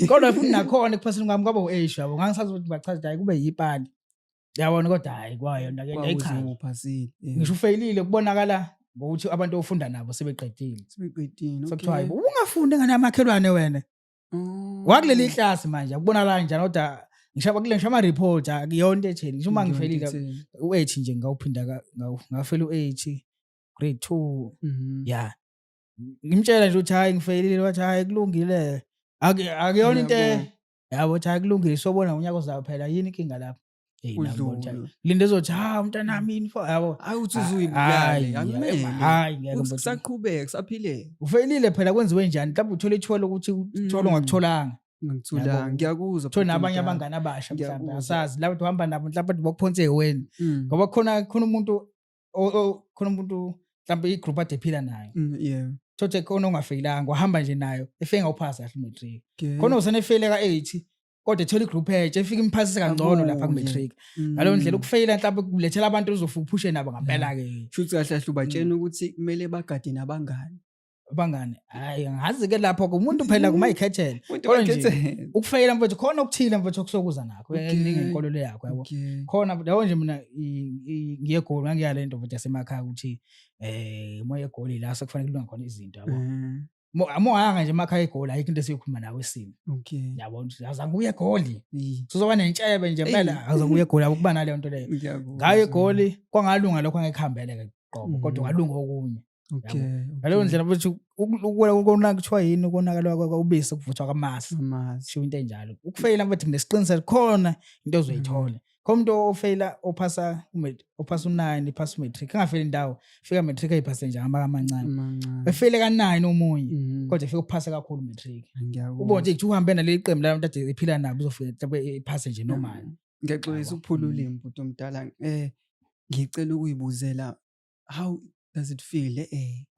Kodwa futhi nakhona ekuphaseni kwami kwaba u-H yabo. Ngangisazi ukuthi bachaza hayi kube yipani. Yabona kodwa hayi kwayona ke ayichaza. Uphasile. Ngisho ufeyilile kubonakala ngokuthi abantu ofunda nabo sebeqedile. Sebeqedile. Sekuthiwa hayi ungafundi ngane amakhelwane wena. Wakuleli iklasi manje akubonakala kanjani kodwa ngisho kule ngisho ama-report akuyona into etheni ngisho uma ngifelile u-H nje ngawuphinda ngafela u-H grade 2 ya ngimtshela nje ukuthi hayi ngifeyilile, wathi hayi kulungile, akuyona into yabo, ukuthi hayi kulungile sobona ngonyaka ozayo phela, yini inkinga lapho. Linde ezothi ha umntanami yini fo yabo, hayi uthi uzuyibulale akumele, hayi ngeke mfethu, kusaqhubeka kusaphileka, ufeyilile phela kwenziwe njani, mhlawumbe uthole ithuba lokuthi uthole ongakutholanga. Ngikutholanga, ngiyakuzwa. Uthole nabanye abangani abasha mhlawumbe asazi labo uhamba nabo mhlawumbe bakuphonse eweni, ngoba khona umuntu khona umuntu mhlawumbe i-group ade ephila nayo, thothe khona ongafeyilanga wahamba nje nayo efike ngawuphasa kahle u-matric, khona usenefeyile ka-8 kodwa ethola i-group entsha efike imphasise kangcono lapha ku-matric. Ngaleyo ndlela ukufeyila mhlawumbe kulethela abantu ozofika uphushe nabo ngampela-ke. Shuthi kahle kahle ubatshena ukuthi kumele bagade nabangani. Abangani, hayi angazi-ke lapho umuntu phela kumayikhethela. Kodwa nje ukufeyila mfethu khona okuthile mfethu okusokuza nakho ngenkolelo yakho yabo. Khona yabo nje mina ngiye eGoli, ngangiya le nto mfethu yasemakhaya ukuthi moya eGoli la sekufanele kulunga khona izinto yabo. Uma ungayanga nje emakhaya eGoli ayikho into esiyokhuluma nawe isimo. Yabo nje azange uye eGoli. Suzoba nentshebe nje impela azange uye eGoli akuba naleyo nto leyo. Ngayo eGoli kwangalunga lokho angekuhambele ke qobo kodwa kwalunga okunye. Ngaleyo ndlela futhi ukona kuthiwa yini ukonakala ubisi ukuvuthwa kwamasi. Kushiwo into enjalo. Ukufeyila mfethu nginesiqiniseko khona into ozoyithola. Khona umuntu ofeyila ophasa ophasa u-9 ephasa u-matric angafeyili indawo, fika matric ayiphase nje ngamaka amancane. Efeyile ka-9 omunye kodwa efika uphase kakhulu matric. Ubone nje kuthi uhambe naleli qembu labantu ade ephila nabo uzofika mhlawumbe ephase nje normal. Ngiyaxolisa ukuphula ulimi bhuti omdala. Ngicela ukuyibuzela how does it feel,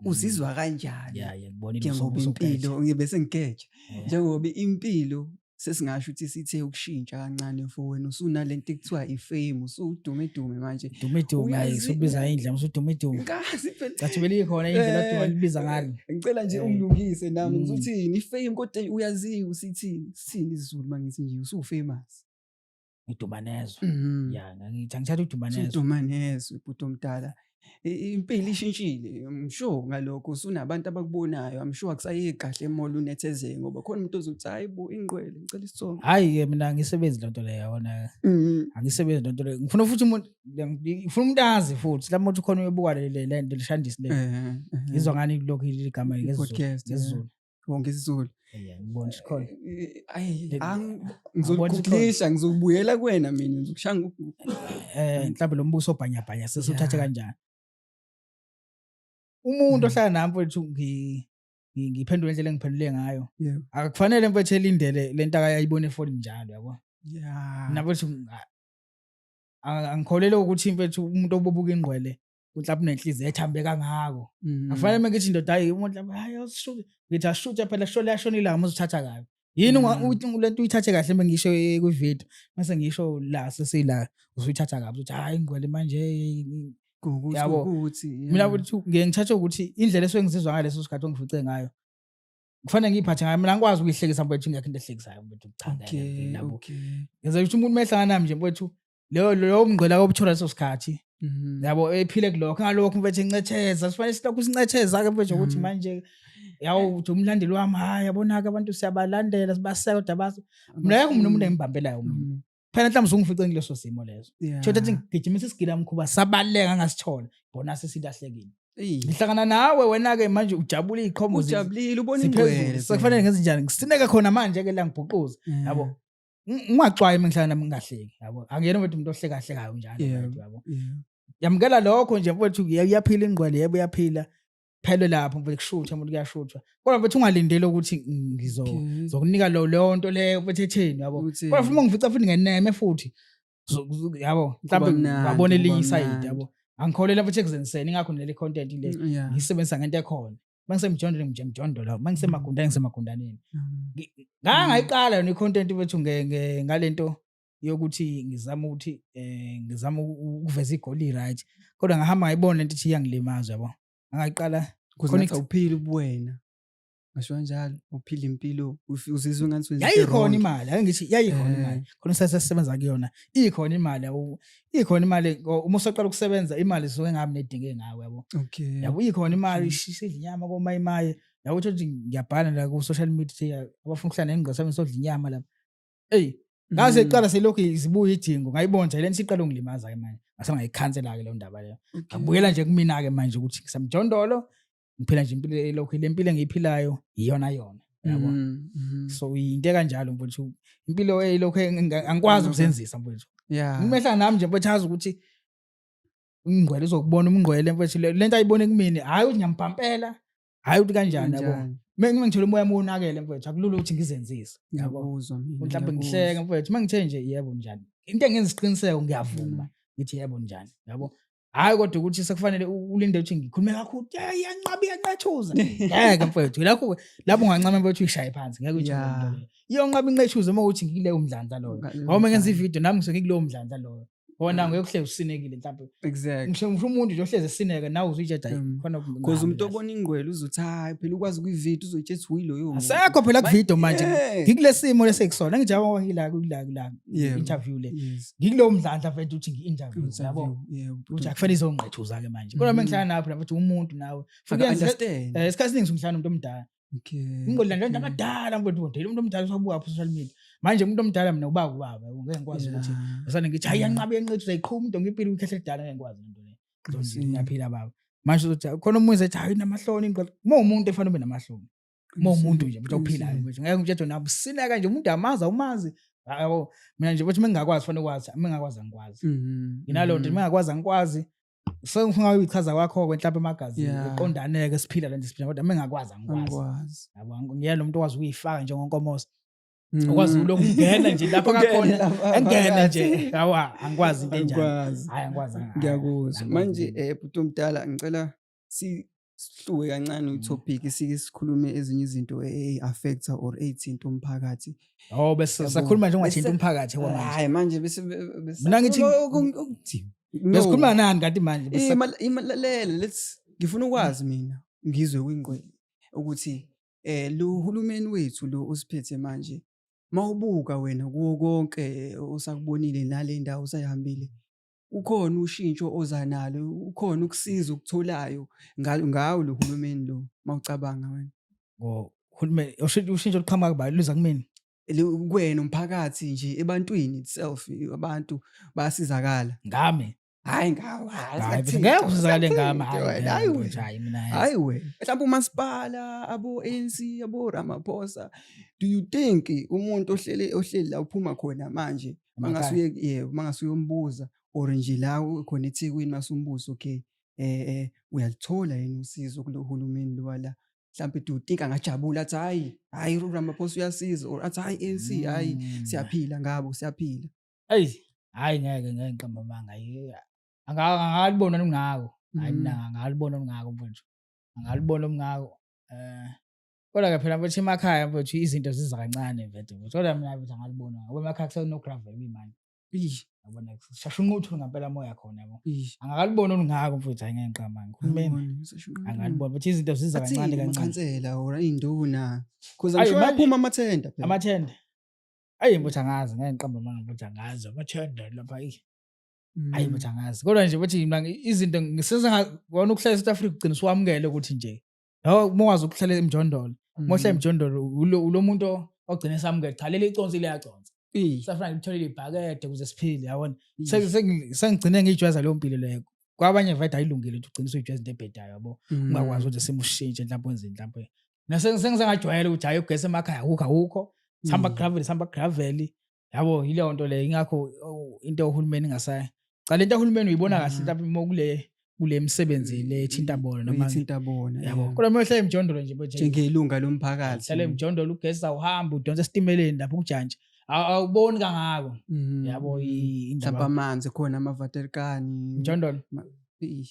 uzizwa kanjani? Yeah, ngibonile. Njengoba impilo ngibe sengigeja, njengoba impilo sesingasho ukuthi sithe ukushintsha kancane for wena, usunalento ekuthiwa i-fame, usudume dume manje. Dume dume, hayi usubiza indlela, usudume dume. Ngazi phela. Cathi belikhona indlela oduma libiza ngalo. Ngicela nje ungilungise nami, ngizothini i-fame kodwa uyaziwa usithini, sithini isiZulu mangithi nje usu-famous. Ngiduma nezwe. Ya, ngithi angithatha uduma nezwe. Uduma nezwe bhuti omdala. Impilo ishintshile, I'm sure ngalokho usunabantu abakubonayo, I'm sure akusayeki kahle e-mall unethezeke ngoba khona umuntu ozothi hayi bo ingqwele ngicela isithombe. Hayi ke mina angisebenzi lonto leyo yabona. Angisebenzi lonto leyo. Ngifuna futhi umuntu ngifuna umuntu azi futhi lapho uthi khona uyobuka le nto lishandisi le. Ngizwa ngani lokho igama ngesiZulu. NgesiZulu. Wonke isiZulu. Yeah, ngibona ukuthi khona. Ayi, ngizokukhulisha, ngizobuyela kuwena mina, ngizokushaya. Mhlawumbe lo mbuso obhanyabhanya sesuthathe kanjani? Umuntu ohlala nami mfethu ngiphendule indlela engiphendule ngayo. Akufanele mfethu elindele lento akayibona efonini njalo yabo. Mina mfethu angikholelwa ukuthi mfethu umuntu obubuka ingqwele mhlawumbe unenhliziyo ethambe kangako. Akufanele uma ngithi indoda hayi umuntu mhlawumbe hayi awusishuthi ngithi asishuthe phela shole yashona ilanga uma uzithatha kabi. Yini uthi lento uyithathe kahle uma ngisho kwi-video mase ngisho la sesila usuyithatha kabi uthi hayi ingqwele manje yabo. Mina futhi ngiye ngithathe ukuthi indlela esuke ngizizwa ngaleso sikhathi ongifice ngayo kufanele ngiyiphathe ngayo. Mina angikwazi ukuyihlekisa mfethu, ingekho into ehlekisayo mfethu, cha ngeke. Ngenza ukuthi umuntu mehlangana nami nje mfethu leyo mngqela obuthola leso sikhathi yabo ephile kulokho ngalokho mfethu encetheza, sifanele silokhu sincetheza ke mfethu ukuthi manje yawo uthi umlandeli wami, hayi yabona ke abantu siyabalandela sibaseka kodwa basi mina akekho umuntu engibambelayo mina. Phela mhlawumbe usungifice kuleso simo leso. Thola ukuthi ngigijimisa isigila mkhuba sabaleka ngasithola, bona sesilahlekile. Ngihlangana nawe wena ke manje ujabule iqhomo. Ujabulile, ubona ingqwele. Sekufanele ngenze njani? Ngisineke khona manje ke la ngibhuquza. Yabo. Ungaxwayi uma ngihlala nami ngingahleki, yabo. Angiyena mfethu umuntu ohleka hlekayo njalo mfethu, yabo. Yamukela lokho nje mfethu, uyaphila ingqwele, yebo uyaphila. Phele lapho mfethu, kushutha umuntu kuyashuthwa. Kodwa mfethu ungalindeli ukuthi ngizo zokunika lo leyo nto leyo mfethu etheni, yabo. Kodwa futhi uma ngifica futhi ngeneme futhi yabo, mhlawumbe ngabona elinye isayidi, yabo. Angikholelwa futhi ekuzenziseni, ingakho nale content le ngiyisebenzisa ngento ekhona. Mangisemjondweni nje mjondo la, mangisemagundane ngisemagundaneni. Ngangayiqala yona i-content mfethu ngalento yokuthi ngizama ukuthi ngizama ukuveza igoli, right? Kodwa ngahamba ngayibona lento ithi iyangilimaza, yabo. Angayiqala. Khona awuphili ubuwena. Ngasho kanjalo, uphila impilo uzizwe ngathi wenza Yayikhona imali, ake ngithi yayikhona imali. Khona sasesebenza kuyona. Ikhona imali, yabo. Ikhona imali uma usaqala ukusebenza, imali isuke ngabi nedinga engawe, yabo. Yabo, ikhona imali, sidla inyama komayimaye. Yabo, uthi ngiyabhala la ku social media abafuna ukuhlala nengqondo sami sodla inyama lapha. Ey, ngaze iqala selokhu izibuya idingo, ngayibona nje lento iqala ungilimaza ke manje. Ngase ngayikhansela ke leyo ndaba leyo. Ngabuyela nje kumina ke manje ukuthi ngisamjondolo, ngiphila nje impilo elokhu, le mpilo engiyiphilayo iyona yona, yabo. So into kanjalo mfowethu, impilo elokhu angikwazi ukuzenzisa mfowethu. Ngimehla nami nje mfowethu, azi ukuthi ingqwele uzokubona umngqwele mfowethu, lento ayibone kumina, hayi ukuthi ngiyambhampela, hayi ukuthi kanjani, yabo. Mina ngithola umoya wonakele mfowethu, akulula ukuthi ngizenzise, yabo. Ngiyakuzwa mina. Mhlawumbe ngihleke mfowethu uma ngithe nje yebo njani, into engenza isiqiniseko ngiyavuma ngithi yebo njani, yabo. Hhayi kodwa ukuthi sekufanele ulinde ukuthi ngikhulume kakhulu, iyanqaba iyanqethuza, ngeke mfowethu. Lapho lapho ungancama mfowethu uyishaye phansi, ngeke uyithole lento leyo. Iyonqaba inqethuze uma ukuthi ngikuleyo mdlandla loyo, ngoba uma ngenza ividiyo nami ngisuke ngikulowo mdlandla loyo. Wona ngeke uhlezi usinekile mhlawumbe. Ngisho umuntu nje ohlezi esineke nawe uzuyitshela hayi khona. Because umuntu obona ingqwele uzothi hayi phela ukwazi kwividiyo uzoyitshela ukuthi uyiloyo muntu. Asekho phela kuvidiyo manje. Ngikule simo lesekusona ngijabula ngila kula kula interview le. Ngikulowo mdlandla mfethu ukuthi ngi-interview, yabo. Ukuthi akufanele izongqethuza ke manje. Kodwa uma ngihlala nawe phela mfethu umuntu nawe. Futhi understand. Isikhathi esiningi ngihlala nomuntu omdala. Ingqondo lento abadala mfethu, kodwa umuntu omdala usabuka pha social media. Manje umuntu omdala mina ubaba ubaba, ngeke ngikwazi ukuthi ngisane ngithi hayi yanqaba yanqethu uzayiqhuma umuntu ngiphila ukhehle elidala, ngeke ngikwazi lento leyo. Ngizothi ngiyaphila baba. Manje uzothi khona omunye ethi hayi namahloni ingqondo. Uma umuntu efanele ube namahloni. Uma umuntu nje mfethu ophilayo mfethu ngeke ngitshele nabo sineka nje umuntu amazi awumazi. Yabo mina nje futhi mengingakwazi fanele ukwazi, mengingakwazi angikwazi. Nginalo nto mengingakwazi angikwazi. Sengifuna uyichaza kwakho ke mhlawumbe emagazini uqondane ke siphila lento siphila, kodwa mengingakwazi angikwazi. Yabo, ngiyena lo muntu okwazi ukuyifaka njengonkomosi. Okwazi ulokhu ungena nje lapho kakhona engene nje, yawa angikwazi into enjalo. Hayi angikwazi. Ngiyakuzwa. Manje bhuti omdala, ngicela sihluke kancane i-topic, sike sikhulume ezinye izinto eyi-affecta or ey'thinta umphakathi. Oh, bese sakhuluma nje ungathinta umphakathi kwamanje. Hayi manje bese Mina ngithi ukuthi besikhuluma nani kanti manje? Bese lalela, let's ngifuna ukwazi mina ngizwe kwingqwele ukuthi lo hulumeni wethu lo osiphethe manje, mawubuka wena kuwo konke osakubonile nale ndawo osayihambile, ukhona ushintsho oza nalo, ukhona ukusiza okutholayo ngawo lo hulumeni lo mawucabanga wena? Ngohulumeni ushintsho oluqhamuka kubani, luza kumina? Kuwena, umphakathi nje, ebantwini itself, abantu bayasizakala? Ngami? Hayi ngawo, hayi ngeke usizakale ngami, hayi. Hayi wena, hayi mina, hayi wena. Mhlawumbe umasipala, abo ANC, abo Ramaphosa, do you think umuntu ohlele ohleli la uphuma khona manje mangasuye, yebo, mangasuye umbuza or nje la khona eThekwini masumbuza, okay, uyalithola yini usizo kulo hulumeni lo wala, mhlawumbe do you think angajabula athi hayi hayi uRamaphosa uyasiza, or athi hayi ANC, hayi siyaphila ngabo, siyaphila? Eyi, hayi ngeke ngeke ngiqamba amanga. Angalibona olungako. Hayi mina angalibona olungako mfowethu. Angalibona olungako. Kodwa ke phela mfowethu emakhaya mfowethu izinto ziza kancane mfethu. Kodwa mina mfethu angalibona. Ngoba emakhaya kuseno gravel kuyimanje. Yabona kushasha unquthu ngempela moya khona, yabo. Angakalibona olungako mfowethu, hayi ngeke ngiqamba amanga. Uhulumeni angalibona mfethu, izinto ziza kancane kancane. Amakhansela or induna. Because I'm sure aphuma amathenda phela. Amathenda. Ayi mfowethu angazi, ngeke ngiqambe amanga mfowethu, angazi amathenda lapha ayi. Hayi mfowethu angazi. Kodwa nje mfowethu mina izinto ngisengabona ukuhlala eSouth Africa ugcina usuwamukele ukuthi nje yabo uma ukwazi ukuhlala emjondolo. Uma uhlala emjondolo ulo muntu ogcina esamukele cha leli iconsi liyaconsa. Safuna ngitholile ibhakede ukuze siphile, yabona. Sengigcine ngiyijwayeza leyo mpilo leyo. Kwabanye vele ayilungile ukuthi ugcine usuyijwayeza into ebhedayo, yabo. Ungakwazi ukuthi simo ushintshe mhlawumbe wenzeni mhlawumbe. Nasengingajwayela ukuthi hayi, ugesi emakhaya awukho, awukho. Sihamba gravel, sihamba gravel. Yabo, yileyo nto leyo. Ingakho, oh, into ohulumeni ingasayi. Cha, lento ohulumeni uyibona kahle mhlawumbe uma kule misebenzi le ethinta bona noma ithinta bona. Yabo. Kodwa uma uhlala emjondolo nje manje, njengelunga lomphakathi, hlala emjondolo, ugesi awuhambi, udonsa esitimeleni lapho kujantshi, awuboni kangako. Yabo, mhlawumbe indaba amanzi khona, amavaterikani. Mjondolo.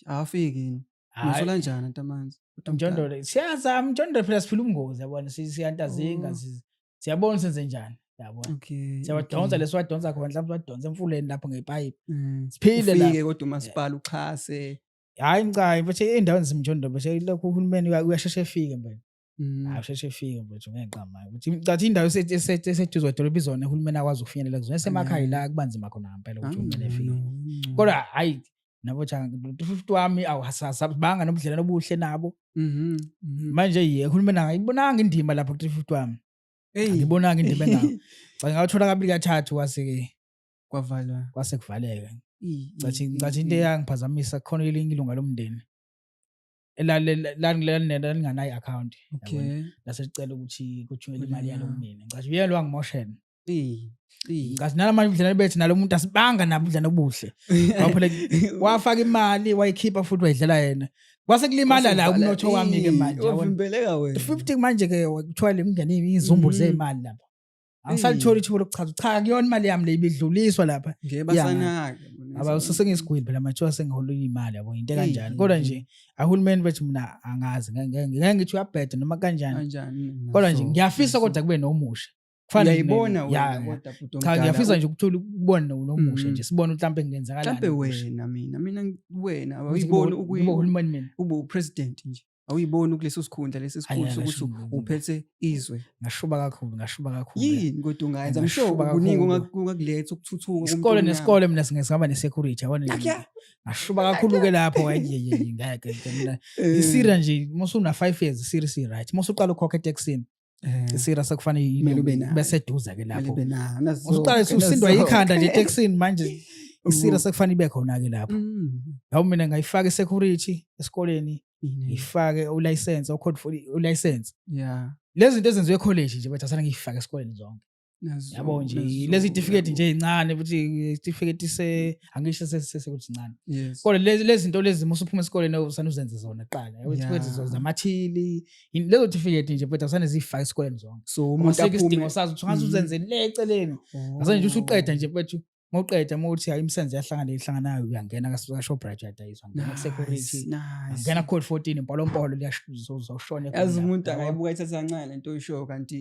Awafiki yini? Hhayi. Niwathola kanjani anti amanzi? Mjondolo siyazama, mjondolo phela siphila ubungozi, yabona, siyantazinga, siyabona senze njani, yabona. Siyawadonsa lesiwadonsa khona, mhlawumbe siwadonsa emfuleni lapho ngepayipi. Siphile Ufike lapho. kodwa umasipala uxhase. Hhayi cha, mfethu, ey'ndaweni zemjondolo bese lokhu uhulumeni uyasheshe efike mfethu. Hayi, usheshe efike mfethu, ngeke ngiqambe. Ukuthi cathi indawo eseduze kwedolobha izona uhulumeni akwazi ukufinyelela kuzona. Esemakhaya la kuba nzima khona ngempela ukuthi uhulumeni efike. Ngcono. Kodwa hhayi nabo cha, 250 wami awusabanga nobudlelwano obuhle nabo. Manje ye uhulumeni akayibonanga indima lapho ku 350 wami. Eyi. Angibonanga indima engako. Cha, ngawuthola kabili kathathu, kwase-ke Kwavalwa. Kwase kuvaleka. Cathi Cathi into eyangiphazamisa khona elinye ilunga lomndeni lalinganayo i-account. Lase licela ukuthi kuthunyelwe imali yalo kumina. Ngicathi uyena lo wangimoshela. Ngicathi nalamanje ubudlelwane bethu nalo muntu asibanga nabo ubudlelwane obuhle. Ngoba phela wafaka imali, wayikhipha futhi wayidlela yena. Kwase kulimala la umnotho wami-ke manje, yabona. Wavimbeleka wena. 50 manje-ke kuthiwa le kungene izizumbulu zey'mali lapha. Angisalitholi ithuba lokuchaza, cha, kuyona imali yami le ibidluliswa lapha. Ngeke basanake. Aba sengiyisigwili phela manje, sengihola imali, yabo, into kanjani. Kodwa nje ahulumeni bethu mina angazi, ngeke ngithi uyabheda noma kanjani. Kanjani? Kodwa nje ngiyafisa kodwa kube nomusha. Kufana nje Uyayibona wena ya. kodwa bhuti Cha, omdala. ngiyafisa nje ukuthola ukubona nomusha nje, sibone mhlawumbe kungenzakalani. Mhlambe Okusha. wena, mina wena Ukuthi awuyiboni kube uhulumeni mina. Ube upresident nje. Awuyiboni kuleso sikhundla lesi sikhulu Hhayi, sokuthi uphethe izwe? Ngashuba kakhulu, ngashuba kakhulu. Yini kodwa ungayenza? I'm sure Ngashuba kuningi kakhulu. ongakuletha ukuthuthuka kumuntu Isikole omnyama. nesikole mina singaba ne-security, yabona nje. Nakya. Ngashuba kakhulu-ke lapho, hhayi, ngeke mina. Isira nje, uma usuna 5 years isira isi-right. Uma usuqala ukhokha etekisini, isira sekufanele Kumele ube nayo. ibe seduze-ke Kumele lapho. ube nayo. Nazo- Usuqala usindwa nazo. ikhanda nje etekisini manje, isira sekufanele ibe khona-ke lapho. Yabo, mina ngayifaka i-security esikoleni, Yini? ngifake ulicense, o-code for ulicense. Lezi zinto ezenziwe ekholeji nje bethu asana ngiyifake esikoleni zonke. Nazo, Yabo nje, nazo, lezi certificate yabo. nje ezincane futhi certificate se angisho sesekuthi sincane. Yes. Kodwa lezi zinto lezi uma usuphuma esikoleni usane uzenze zona kuqala. Yabo, certificate zamathili, lezo certificate nje mfethu asane zifake esikoleni zonke. So umuntu Asikho isidingo aphume sazo ukuthi ungaze uzenze le eceleni. Ase nje usuqeda nje mfethu, mawuqeda mawuthi hayi, imisebenzi yahlangana ihlanganayo, uyangena ka Shoprite, uyadayiswa, ngena ku-security, Nice. ngena code 14 impolompolo uzoshona. Yazi umuntu angayibuka ithatha kancane lento oyishoyo, kanti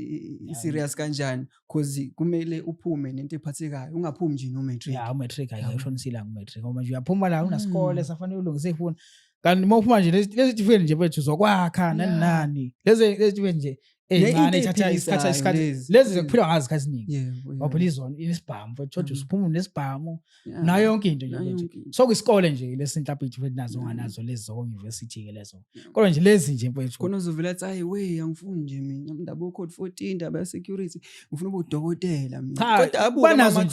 i-serious kanjani, cause kumele uphume nento ephathekayo, ungaphumi nje no-matric. Ya, umatric Yabo. ayike ushonisile umatric, ngoba nje uyaphuma la unasikole safanele ulungise ifuna, kanti uma uphuma nje lezi tifike nje mfethu zokwakha nani nani, lezi tifike nje ey'ncane into ethatha isikhathi ey'philisayo isikhathi lezi. Lezi zikuphilwa ngazo isikhathi esiningi. Yebo. Ngoba phela izona inesibhamu mfethu, thothi usuphuma nesibhamu nayo yonke into nje Nayo mfethu. yonke into. So kwisikole nje lesi mhlawumbe tifike nazo onganazo lezi zoko-university-ke lezo, kodwa nje lezi nje mfethu. Khona uzovela athi, "Hayi we, angifuni nje mina indaba code 14, indaba ya-security, ngifuna ube udokotela mina." Cha, Kodwa abuke uba nazo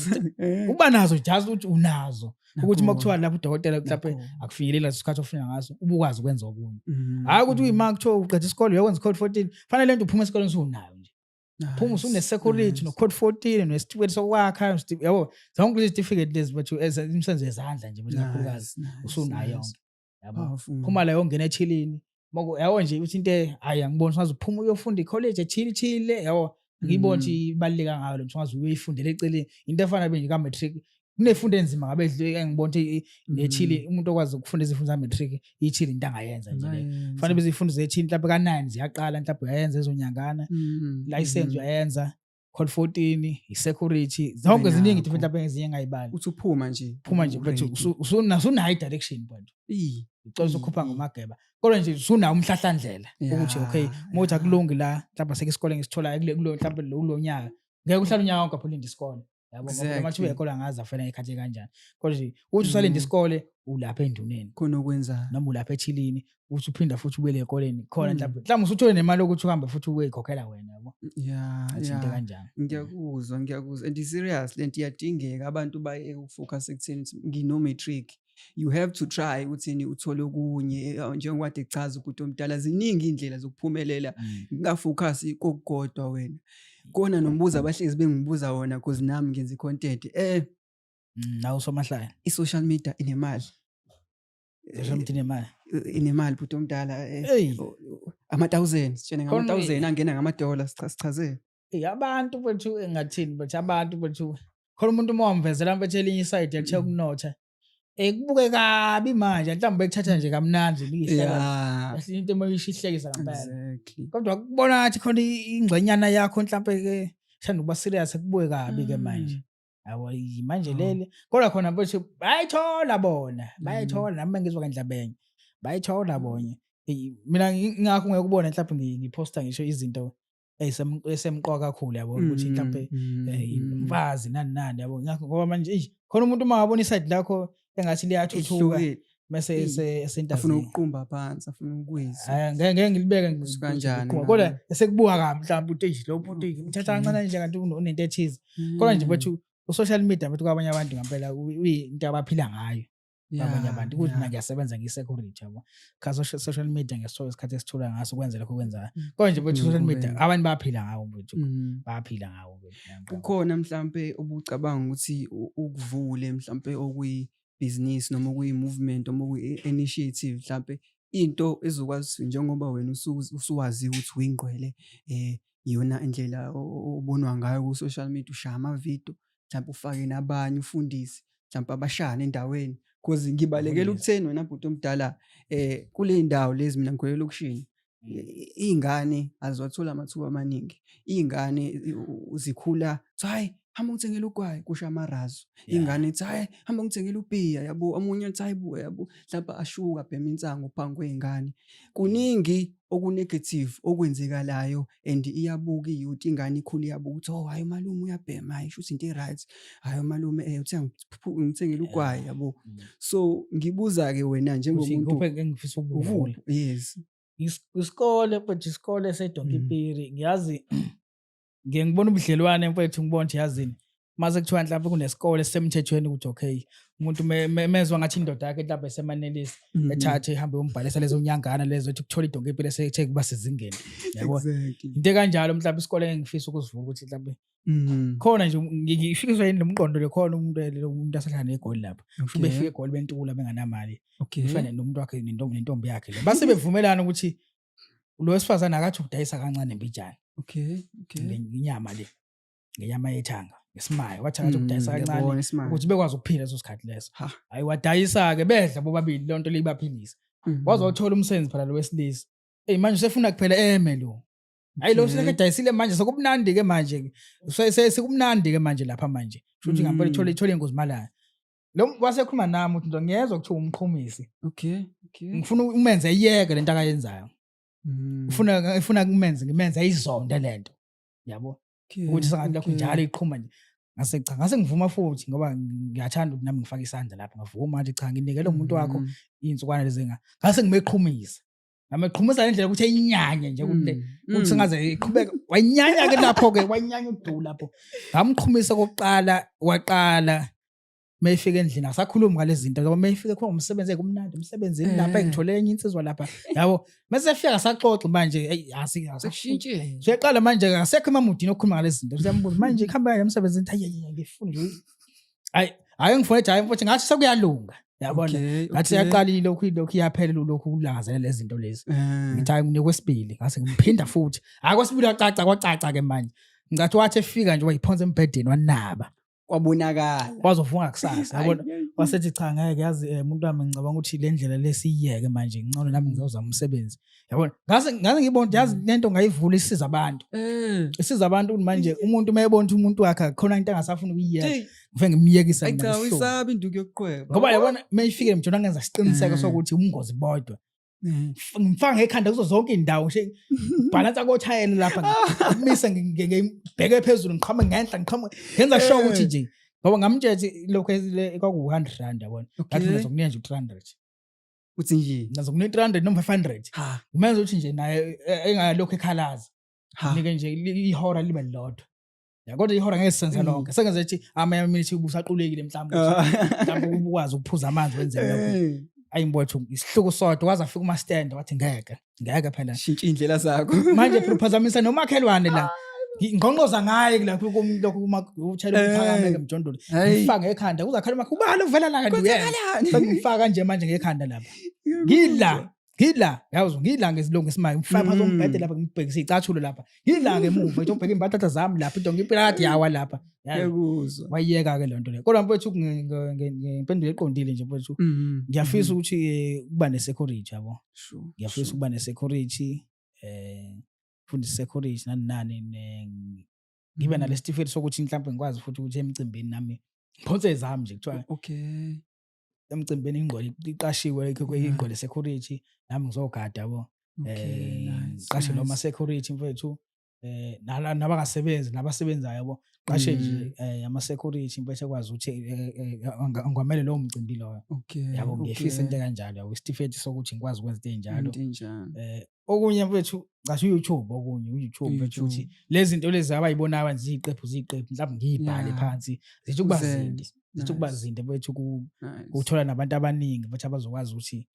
uba nazo, just ukuthi unazo ukuthi uma kuthiwa lapho udokotela mhlawumbe akufinyelela leso sikhathi ofuna ngaso, ubukwazi ukwenza okunye. Hhayi ukuthi uyima kuthiwa uqeda isikole uyokwenza i-code 14. Fanele lento uphume esikoleni usunayo nje, phuma usune-security no-code 14 nesitifiketi sokwakha, yabo, zonke lezi certificate lezi bethu imisebenzi yezandla nje mfethu, kakhulukazi usunayo yonke, yabo. Phuma la yongena ethilini, yabo nje ukuthi into hhayi, angiboni ungaze uphuma uyofunda ikholeji ethile ithile, yabo, ngiyibona ukuthi ibaluleka ngayo le nto, ungaze uyoyifundela eceleni into efana nje ka-matric kunefundo enzima ngabe engibona ukuthi nethili umuntu okwazi ukufunda izifundo za-matric, ithili into angayenza nje le kufanele bezifundo zethili mhlawumbe ka-9 ziyaqala, mhlawumbe uyayenza ezonyangana, license uyayenza, code 14, i-security, zonke ziningi nakho. mhlawumbe ezinye engayibali. Uthi uphuma nje. Phuma nje mfethu, u-ready. usunayo i-direction mfethu. Ucela usukhupha ngomageba, kodwa nje usunawo umhlahlandlela ukuthi okay, uma uthi akulungi la mhlawumbe asekho isikole ngisitholayo kulo mhlawumbe kulo nyaka, ngeke uhlale unyaka wonke apho ulinde isikole. Yabo, ngoba amathuba ekole angazi afela ngekhathi kanjani. Kodwa nje uthi usalinde isikole ulapha enduneni. Khona okwenzayo. Noma ulapha ethilini, uthi uphinda futhi ubuyele ekoleni khona mhlawumbe. Mhlawumbe usuthole nemali yokuthi uhambe futhi uyikhokhela wena yabo. Yeah, into kanjani. Ngiyakuzwa, ngiyakuzwa. And serious lento iyadingeka, abantu bayeke ukufocus ekutheni ngino matric. You have to try ukuthini uthole okunye, njengoba kade kuchaza ubhuti omdala, ziningi iy'ndlela zokuphumelela, ungafocus kokukodwa wena. Kona nombuzo abahlezi bengibuza wona, cause nami ngenza i-content. Nawe usomahlaya. I-social media inemali. Social media inemali. Inemali bhuti omdala. Ama-thousand, sitshene ngama-thousand angena ngama-dollar, sichazele. Hey, abantu bethu engathini bethu, abantu bethu. Khona umuntu uma wamvezela mfethu elinye isayidi ethe ukunotha. Kubuke kabi manje, mhlawumbe bekuthatha nje kamnandi lihle. Kahle into emoyisho ihlekisa ngempela. Kodwa kubona ngathi khona ingxenyana yakho mhlawumbe ke thanda ukuba serious, kubuke kabi ke manje. Yabo, manje leli. Kodwa khona mfethu bayithola bona, bayithola nami ngizwa kandlabenye. Bayithola bonye. Mina ngingakho ngeke ubone mhlawumbe ngiposta ngisho izinto esemqoka kakhulu yabo, ukuthi mhlawumbe umfazi nani nani yabo. Ngakho ngoba manje eish khona umuntu uma wabona iside lakho engathi liyathuthuka bese esentazini afuna ukuqumba phansi, afuna ukuwisa. Hayi, ngeke ngilibeke kanjani, kodwa esekubuka kabi mhlawumbe uthi eish lo muntu ngimthatha kancane nje kanti unento ethize. Kodwa nje bethu u-social media bethu kwabanye abantu ngempela uyinto abaphila ngayo. Kwabanye abantu ukuthi mina ngiyasebenza ngiyi-security yabo. Cha, social media ngesithola isikhathi esithula ngaso kwenza lokho kwenzayo. Kodwa nje bethu social media abantu bayaphila ngawo bethu. Bayaphila ngawo bethu. Kukhona mhlambe obucabanga ukuthi ukuvule mhlambe okuyibhizinisi noma okuyi-movement noma okuyi-initiative mhlambe into ezokwazi njengoba wena usuwazi ukuthi uyingqwele, iyona indlela obonwa ngayo ku-social media, ushaya amavidiyo mhlawumbe ufake nabanye ufundise mhlawumbe abashana endaweni, cause ngibalekela ukutheni wena bhuti omdala, kule ndawo lezi mina ngikhulele elokishini, iy'ngane aziwathola amathuba amaningi, iy'ngane zikhula kuthiwa hhayi hamba ungithengele ugwayi, kusho amarazo, ingane ithi hhayi hamba ungithengele ubhiya yabo, omunye athi hayi buya yabo, mhlawumbe ashuka abhema insangu phambi kwey'ngane. Kuningi oku-negative okwenzekalayo and iyabuka i-youth, ingane ikhula iyabuka ukuthi oh hhayi umalume uyabhema, hhayi shuthi into e-right, hhayi umalume uthe ngithengele ugwayi yabo. So ngibuza-ke wena njengomuntu engifisa ukuvula. Yes. Isikole mfethu, isikole seDonkipiri, ngiyazi ngiye ngibona ubudlelwane mfethu, ngibona ukuthi yazini mase kuthiwa mhlawumbe kunesikole esisemthethweni ukuthi okay umuntu mezwa ngathi indoda yakhe mhlawumbe esemanelisa ethathe ihambe yombhalisa lezo nyangana lezo ethi kuthola iDonkipiri esethe kuba sezingeni yabo, into kanjalo. Mhlawumbe isikole engifisa ukusivula ukuthi mhlawumbe khona nje ngifikiswa yini nomqondo le, khona umuntu asahlala neGoli lapha, kusho befika eGoli bentula benganamali, ufane nomuntu wakhe nentombi yakhe le, base bevumelana ukuthi lo wesifazane akathi ukudayisa kancane mbijana ngenyama le, ngenyama yethanga ngesimayo, wathi akathi ukudayisa kancane ukuthi bekwazi ukuphila leso sikhathi leso. Hayi wadayisa-ke bedla bobabili, leyo nto le ibaphilisa. Waze wathola umsebenzi phela lo wesilisa. Eyi manje usefuna kuphela eme lo. Hayi lo usekedayisile manje, sekumnandi-ke manje, sekumnandi-ke manje lapha manje, shuthi ngampela ithole ingozi malaya. Lo wasekhuluma nami ukuthi ndo ngiyezwa kuthiwa umqhumisi. Ngifuna umenze eyeke lento akayenzayo. Ufuna kumenze ngimenze ayizonde lento. Yabo? Ukuthi sengathi lokho njalo iqhuma nje. Ngase cha, ngase ngivuma futhi ngoba ngiyathanda ukuthi nami ngifake isandla lapha, ngavuma ngathi cha nginikele umuntu wakho iy'nsukwana lezi ngase ngimeqhumisa. Ngameqhumisa ngendlela ukuthi eyinyanye nje ukuthi ukuthi sengaze iqhubeka, wayinyanya ke lapho ke, wayinyanya udu lapho. Ngamqhumisa kokuqala, waqala mayifika endlini asakhulumi ngalezi zinto, ngoba mayifika khona umsebenzi ekumnandi emsebenzini lapha, engithole enye insizwa lapha yabo, mase efika saxoxa manje, hey asikushintshile, siyaqala manje, akasekho emamudini okukhuluma ngalezi zinto. Siyambuza manje kuhamba kanjani emsebenzini, hayi ngifuna nje, hayi hayi ngifuna nje, hayi mfowethu ngathi sekuyalunga yabona, ngathi yaqalile lokhu iyaphela lokhu ulangazelela lezi zinto lezi. Ngithi hayi nginikwe kwesibili, ngase ngiphinda futhi, hayi kwesibili wacaca, kwacaca ke manje. Ngicathi wathi efika nje wayiphonsa embhedeni wanaba, kwabonakala, wazofunga kusasa yabona, wasethi cha ngeke yazi umuntu wami ngicabanga ukuthi le ndlela lesiyiyeke manje, ngcono nami ngizozama umsebenzi yabona. Ngase ngibona yazi lento ngayivula isiza abantu, isiza abantu manje umuntu mayebona ukuthi umuntu wakhe khona into angasafuna ukuyiyeka, ngifike ngimyekise mina. Cha uyisabi induku yokuqweba ngoba yabona mayifike mjona ngenza isiqiniseko sokuthi umngozi bodwa. Ngimfaka ngekhanda kuzo zonke iy'ndawo nje, bhalansa kothayela lapha, ngimise, ngibheke phezulu, ngiqhamuke ngenhla, ngiqhamuke, ngenza sure ukuthi nje, ngoba ngamtshela ukuthi lokhu kwaku-R100, yabona. Ngathi mina zokunika nje u-300. Uthi nje Nazokunika i-300 noma 500. Ngimenza ukuthi nje naye engalokhu ekhalaza. Nike nje ihora libe lilodwa. Ya, kodwa ihora ngeke sisenze lonke. Sengenze ukuthi amanye aminithi ubusaqulekile mhlawumbe ukuthi mhlawumbe ukwazi ukuphuza amanzi, wenze lokho. Ayi mfowethu, isihluku sodwa, waze afika uma-stand wathi ngeke, ngeke phela. Shintsha iy'ndlela zakho. Manje phela uphazamisa nomakhelwane la. Ngqongqoza ngaye lapho lokhu uma uthela uphakame emjondolo. Ngifaka ngekhanda uzakhala umakhe, ubani uvela la kanti uyena. Kwenzakalani? Sengifaka nje manje ngekhanda lapha. Ngila, ngila, yazi ngila ngesilungu esimanje, ngifaka phansi umbhede lapha, ngibhekise icathulo lapha. Ngila ngemuva, into ngibheke imbathatha zami lapha, into ngimpela kade yawa lapha. Yazi, Ngiyakuzwa. Wayiyeka ke lento leyo. Kodwa mfowethu, ngempendulo eqondile nje mfowethu, ngiyafisa ukuthi ukuba ne-security, yabo. Ngiyafisa ukuba ne-security, fundisa security nani nani, ngibe nalesitifiketi sokuthi mhlawumbe ngikwazi futhi ukuthi emcimbini nami ngiphonse ezami nje, kuthiwa emcimbini ingqwele iqashiwe, ingqwele security, nami ngizogada, yabo. Ngiqashe noma security mfethu, nabangasebenzi nabasebenzayo, yabo, qashe nje ama security mfethu ekwazi ukuthi angamele lowo mcimbi loyo. Yabo, ngiyefisa into kanjalo, yabo, isitifiketi sokuthi ngikwazi ukwenza into ey'njalo. Into enjalo. Okunye mfethu, casho u-YouTube, okunye u-YouTube mfethu, ukuthi lezi zinto lezi abayibonayo manje ziyiqephu ziyiqephu, mhlawumbe ngiyibhale phansi, zithi ukuba Uzenze. zinde, zithi ukuba zinde mfethu, ukuthola nabantu abaningi mfethu abazokwazi ukuthi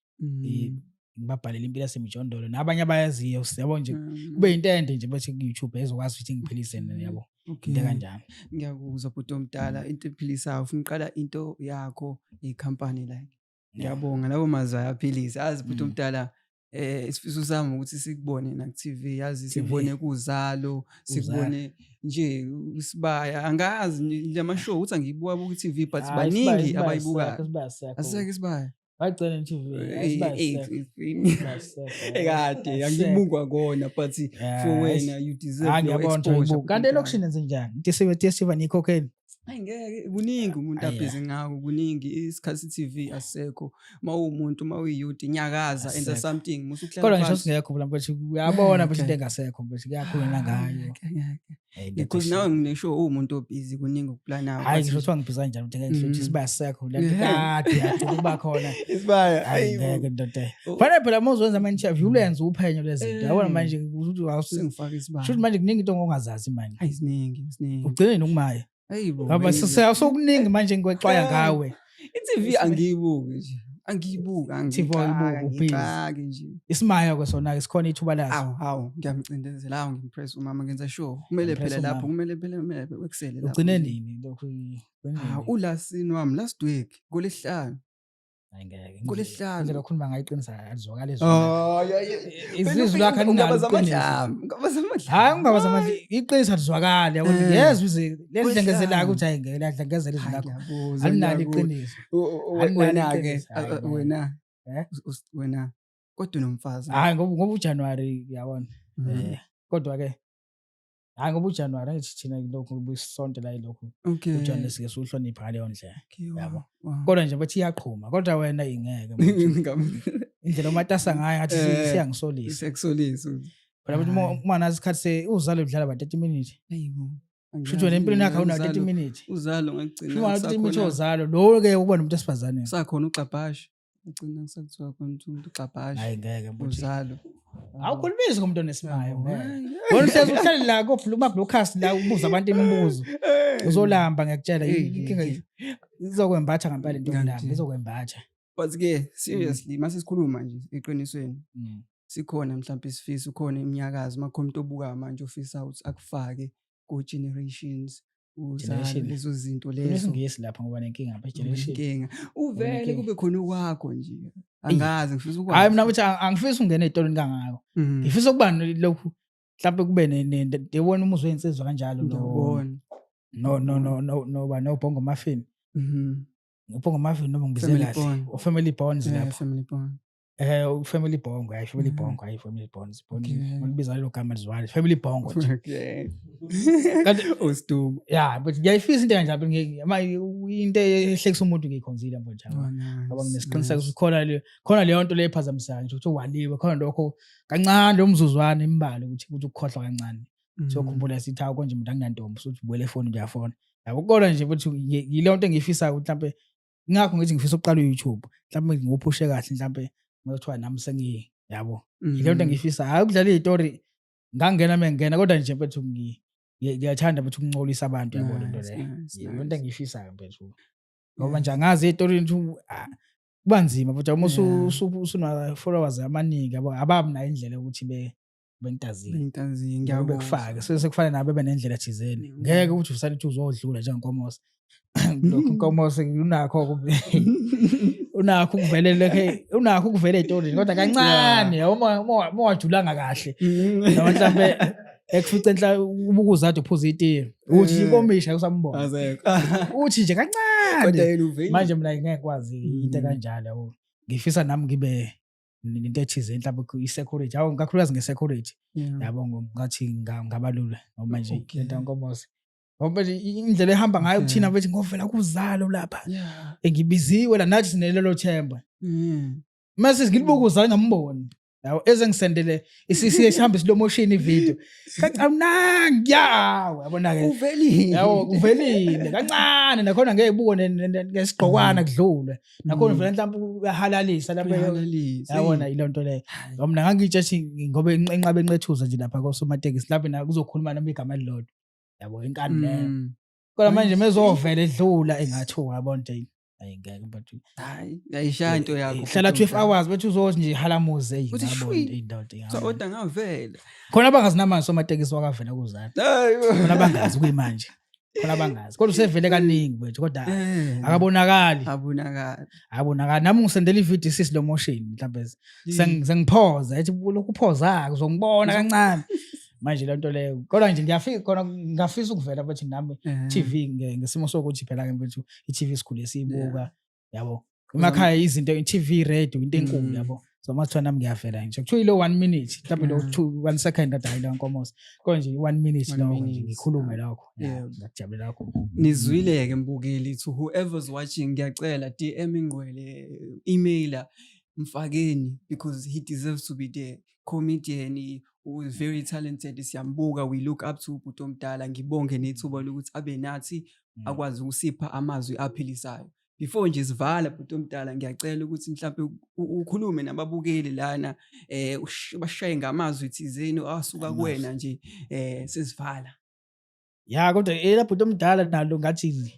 ngibabhalele impilo yasemijondolo nabanye abayaziyo, yabo nje, kube into ende nje mfethu ku-YouTube ezokwazi ukuthi ngiphilise, yabo, into kanjalo. Ngiyakuzwa bhuti omdala, into ephilisayo, ufuna uqala into yakho, ikhampani like. Ngiyabonga, lawo mazwi ayaphilisa. Yazi bhuti omdala, isifiso sami ukuthi sikubone na ku-TV, yazi. TV. Sikubone kuzalo, sikubone nje isibaya. Angazi lama show ukuthi angiyibuka ku-TV, but Hhayi, baningi Isibaya abayibukayo. Isibaya sekho. Asisekho isibaya. Bagcina i-TV, Isibaya sekho. Isibaya sekho. Ekade Asisekho. angibukwa kona, but for wena you deserve Hayi, your ngiyabona ukuthi exposure, ayibuki. Kanti bhuti. elokishini enze njani? DStv niyikhokheli? Hayi ngeke, kuningi umuntu abhizi ngako, kuningi. Isikhathi TV asisekho. Uma uwumuntu, uma uyi-youth, nyakaza, enza Asisekho. something, musu ukuhlala Kodwa ngisho phansi. singekho phela mfethu, uyabona mfethu, into engasekho mfethu, kuyakhulunywa ngayo. Ngeke, ngeke. Into Because nawe nginesho uwumuntu obhizi, kuningi okuplanayo. Hayi, but ngisho kuthiwa ngibhizi kanjani, ukuthi ngeke ngisho ukuthi isibaya sisekho le nto kade yagcina ukuba khona. Isibaya, Hayi ayibo. ngeke ndoda. Fanele phela uma uzowenza ama-interview ulenze uphenyo lwezinto. Yabona manje ukuthi Sengifaka isibaya. shuthi manje kuningi into ongazazi manje. Hayi, ziningi, ziningi. Ugcine nokumaya. Hayibo. Ngoba sekuningi manje ngikwexwaya ngawe. I-TV angiyibuki nje. Angiyibuki, TV awuyibuki, ubhizi. angixaki nje. Isimaya ke sona ke sikhona ithuba laso. Awu, hawu, ngiyamcindezela, awu, ngimpress umama, ngenza sure. Kumele Impress phela lapho, umama. kumele phela, kumele wekusele lapho. Ugcine Nje. nini lokhu, ugcine Hawu, nini? ulasini wami last week, ngolesihlanu. Hayi ngeke. NgoLwesihlanu. Indlela okhuluma ngayo iqinisa alizwakala ezwi. Oh, yeah, yeah. Izwi lakho alinalo Ungabaza iqiniso. amadlame, ungabaza amadlame. Hayi, ungabaza amandla, iqiniso alizwakali, yabo. Yezwa izwi lelidlengezelayo ukuthi hayi ngeke, liyadlengezela izwi Hayi, lakho. ngiyakuzwa, Alinalo ngiyakuzwa. iqiniso. Alinalo Wena-ke, iqiniso. Hayi, ngeke. wena, Eh? wena, kodwa unomfazi. Hayi, ngoba uJanuary, yabona. Kodwa ke hayi, ngoba uJanuary angithi thina lokhu busonto la ilokhu uJanuary sike siwuhlonipha ngaleyo ndlela. Yabo. Kodwa nje bathi iyaqhuma, kodwa wena ingeke mfethu. Indlela omatasa ngayo ngathi siyangisolisa. Sekusolisa. Phela ukuthi Hhayi. uma nazi isikhathi se uzalo udlala ba 30 minutes. Ayibo. Shuthi wena empilweni yakho awunawo 30 minutes. Uzalo ngagcina. Shuthi wena 30 minutes ozalo lo ke ukuba nomuntu esifazane. Sakhona uxabhashe. Ugcina kusakuthiwa khona ukuthi umuntu uxabhashe. Hayi ngeke mfethu. Uzalo. Awukhulumisi ngomuntu onesimayo ngeke. Hayi. Wena uhlezi uhleli la ko broadcast la ubuza abantu imibuzo. Uzolamba, ngiyakutshela. Inkinga izokwembatha ngempela into yokulamba, Ngiyakutshela. izokwembatha. But ke seriously, mase sikhuluma nje eqinisweni, sikhona mhlawumbe isifiso, ukhona iminyakazo, uma khona umuntu obukayo manje ofisa ukuthi akufake ku generations, uzalo, Generation. lezo zinto Khuluma lezo. isiNgisi lapha ngoba nenkinga ngapha, generation. Inkinga uvele Unenkinga. kube khona okwakho nje, angazi, ngifisa ukwazi. Hayi, mina ukuthi angifisi ukungena ey'tolweni kangako. Ngifisa ukuba lokhu mhlawumbe kube yabona umuzwa wey'nsizwa kanjalo, no Ngiyabona. no no no no no ba noBhongo Muffin. UBhongo Muffin noma ngibize Family kahle. Bond. O Family Bonds Yeah, lapho. Family Bond. Family Bongo, hayi Family Bongo, hayi Family Bonds. Ngolibiza lelo gama lizwale. Family Bongo nje. Okay. Kanti Usidumo. Yeah, but ngiyayifisa into kanjalo ama into ehlekisa umuntu ngiyikhonzile mfowethu. Oh, nice. Ngoba nginesiqiniseko nice. ukuthi khona leyo nto leyo ephazamisayo nje ukuthi waliwe khona lokho kancane lo mzuzwana imibalo ukuthi ukukhohlwa kancane. Sokhumbula sithi hawu konje umuntu anginantombi usuthi ubuyele efonini uyafona. Yabo kodwa nje futhi yileyo nto engiyifisayo ukuthi mhlampe ingakho ngithi ngifisa ukuqala u-YouTube mhlampe ngiwuphushe kahle mhlampe ngizothiwa nami sengi yabo. Yileyo nto engiyifisayo. Hayi ukudlala iy'tori ngangena mengena kodwa nje mfethu ngiyathanda mfethu ukuncolisa abantu yabo lento Nice, leyo. nice, Yiyo into nice. engiyifisayo mfethu. Ngoba nje angazi ey'torini ukuthi kuba nzima futhi uma usuna-followers amaningi yabo ababi nayo indlela yokuthi bentazile. Bentazile, Ngeke ngiyakuzwa. bekufake sekufana nabo bebe nendlela thizeni. Ngeke ukuthi usale uthi uzodlula njengenkomose. Lokhu inkomose unakho ukuvelele unakho ukuvela ey'torini kodwa kancane yabo uma wajulanga kahle. Noma mhlampe ekufice enhla ubukuza kade uphuza itiye. Uthi inkomishi akusambona. Azekho. Uthi nje kancane. Kodwa yena uvelile. Manje mina ngeke ngikwazi into kanjalo yabo. Ngifisa nami ngibe into ethize mhlawumbe i-security yabo kakhulukazi nge-security yabo ngathi ngabalula ngoba nje lento yankomosi ngoba nje indlela ehamba ngayo kuthina bethi ngovela kuzalo lapha engibiziwe la nathi sinelelo themba mase ngilibuka uzalo ngamboni yabo ezengisendele isisiye sihambe slow motion ivideo kancane yawo yabona ke uvelile yabo uvelile kancane nakhona ngeke ibuko ngesigqokwana kudlule nakhona vele mhlawumbe uyahalalisa lapha Uyahalalisa, yabona ile nto leyo ngoba mina ngangitshe ngoba inqabe enqethuza nje lapha kosomatekisi lapha na kuzokhuluma noma igama elilodwa yabo inkani leyo kodwa manje mezovela edlula engathi yabona nje ayi ngeke but Hayi, uyayishaya into yakho. hlala 12 hours bethi uzothi nje halamuze eyi Uthi ngabona shwi. indoda So ngabona. kodwa ngavela. Khona abangazi namanje somatekisi wakavela kuzala Hayi. khona abangazi kuyimanje khona abangazi kodwa usevele kaningi bethu kodwa akabonakali Abonakali. akabonakali nami ngisendela ividiyo isisi motion mhlawumbe sengiphoza ethi lokhu uphoza uzongibona kancane manje le nto leyo kodwa nje ngiyafika khona ngingafisa ukuvela futhi nami TV ngesimo sokuthi phela ke mfethu i-TV sikhule siyibuka yabo emakhaya izinto i-TV radio into enkulu yabo so uma kuthiwa nami ngiyavela nje kuthiwa ilo 1 minute mhlawumbe lo 2 1 second kade hayi nkomosi kodwa nje 1 minute One lokho nje minute, ngikhulume yeah. lokho ngiyakujabulela kakhulu. Nizwile-ke mbukeli, to whoever's watching ngiyacela DM ingqwele, emaila mfakeni because he deserves to be there. Comedian who is very talented, siyambuka, we look up to ubhuti omdala. Ngibonge nethuba lokuthi abe nathi akwazi ukusipha amazwi aphilisayo. Before nje sivala bhuti omdala, ngiyacela ukuthi mhlampe ukhulume nababukeli lana, bashaye ngamazwi thizeni asuka Amazwi. kuwena nje, sesivala. Ya kodwa ela bhuti omdala nalo ngathi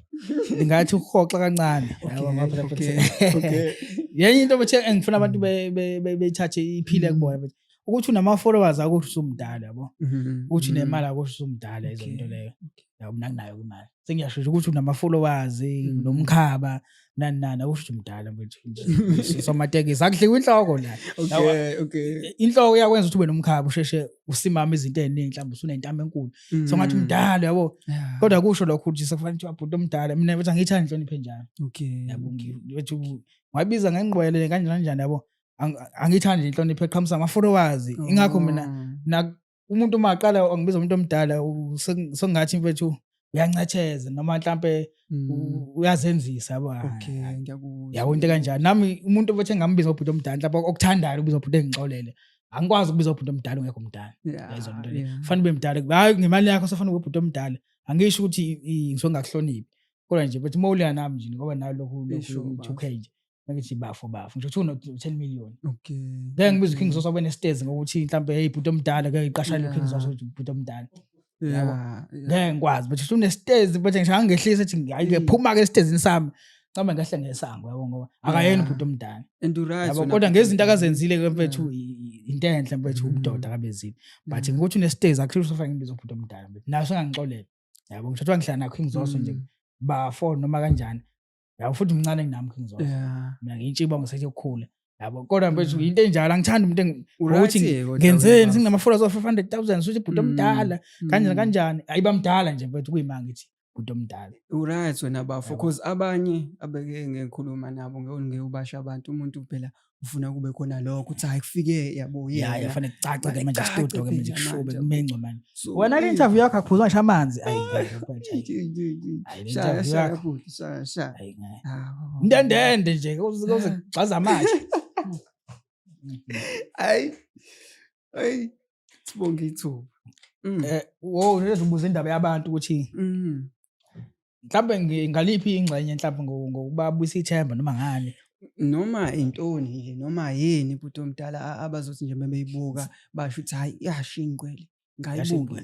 lingathi ukuhoxa kancane. Yabo, ngoba phela futhi- Yenye into bethe engifuna abantu beyithathe iphile kubona bethe ukuthi unama followers akusho usumdala yabo. Ukuthi unemali akusho usumdala izo nto leyo. Yabo mina nginayo imali. Sengiyasho nje ukuthi unama followers nomkhaba nani nani akusho ukuthi umdala mfethu. Somatekisi akudliwa inhloko la. Inhloko iyakwenza ukuthi ube nomkhaba usheshe usimame izinto eziningi mhlawumbe usunentamo enkulu. So ngathi umdala yabo. Kodwa kusho lokho ukuthi sekufanele ukuthi abhuti omdala mina mfethu angiyithandi inhlonipho enjalo. Yabo ngithi wabiza ngengqwele kanjani kanjani yabo. Angiyithandi inhlonipho eqhamusa ama followers. Ingakho mina na umuntu uma aqala angibiza umuntu omdala sengathi mfethu uyancetheza noma mhlambe uyazenzisa yabo. Ngiyakuzwa. Yabo into kanjani nami umuntu bethe ngambiza ubhuti omdala mhlawumbe okuthandayo ubiza ubhuti engixolele angikwazi ukubiza ubhuti omdala ungekho mdala. Yayizwa lento le. Kufanele ube mdala hayi ngemali yakho sofanele ube ubhuti omdala angisho ukuthi ngisuke ngakuhloniphi kodwa nje bethi mawuliya nami nje ngoba nawe lokhu lokhu Isho, bafo. 2K nje ngithi bafo bafo ngisho kuthiwa uno 10 million Ngeke ngibize uKing Okay. Zoso abe nesitezi ngokuthi mhlambe hey bhuti omdala ngeke ngiqashane uKing Zoso ukuthi bhuti omdala. Yabo. Ngeke ngikwazi but unesitezi but ngisho angehlisa ethi hayi ke phuma ke esitezini sami. Ncama ngehle ngesango yabo ngoba akayena ubhuti omdala. And uright Yabo wena kodwa bhuti ngezinto omdala. akazenzile ke mfethu into enhle mfethu ubudoda akabezile. But ngokuthi unesitezi akusho ukuthi ufanele ngibize ubhuti omdala mfethu. Naso ngangixolela. Yabo ngisho kuthiwa ngihlala nakho King Zoso nje bafo noma kanjani. Yabo futhi mncane kunami King Zoso. Mina ngiyintshiba ngisethe ukukhula. Yabo kodwa mfethu into enjalo angithandi umuntu Uright ukuthi ke kodwa ngenzeni wena singinama followers of 500,000 suthi bhuti omdala kanjani kanjani ayiba mdala nje mfethu kuyimanga ngithi Bhuti omdala. Uright wena bafo, Yabo. cause abanye abeke ngikhuluma nabo ngeke ubasho abantu, umuntu phela ufuna kube khona lokho ukuthi hayi kufike yabo Ya, yena. yafanele kucace ke manje, Kucace studio ke manje phela kushube manje. kumencwe manje. So, Wena le interview yakho akuphuzwa ngisho amanzi. Ayi ngeke mfethu, ayi. Hayi, le Shaya interview shaya yakho. bhuti, shaya shaya. Ayi ngeke. Ah, Ndendende nje kuze kugxaza amatshe. Hayi. Hayi. Sibonge ithuba. Wo ubuza indaba yabantu ukuthi mhlawumbe ngaliphi ingxenye mhlawumbe ngokubabuyisa ithemba noma ngani. Noma intoni nje, noma yini bhuti omdala abazothi nje bebeyibuka basho ukuthi hayi yasho ingqwele Yasho ngayibuka.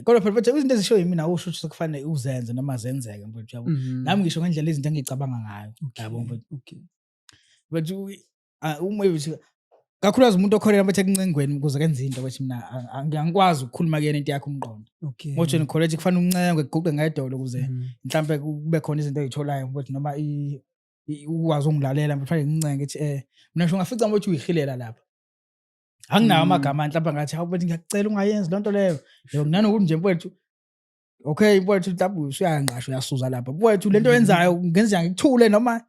Kodwa phela mfethu izinto ezishiwo yimina awusho ukuthi sekufanele uzenze noma zenzeke mfethu, yabo. Nami ngisho ngendlela izinto engicabanga ngayo, yabo mfethu. Mfethu, uma uthi kakhulukazi umuntu okholelwa mfethu ekuncengweni ukuze kenze into, mfethu mina angikwazi ukukhuluma kuyena into yakhe umqondo. Ngoba ngikholelwa ukuthi kufanele uncengwe kuguqe ngedolo ukuze mhlambe kube khona izinto oyitholayo mfethu, noma ukwazi ukungilalela mfethu, kufanele ngincenge ngithi mina ngisho ungafica mfethu uyihilela lapha. Anginawo amagama mhlawumbe ngathi hawu mfethu ngiyakucela ungayenzi lonto leyo. Yebo, nanokuthi nje mfethu okay mfethu mhlawumbe usuyanqasha uyasuza lapha. Mfethu lento oyenzayo ngenza ngikuthule noma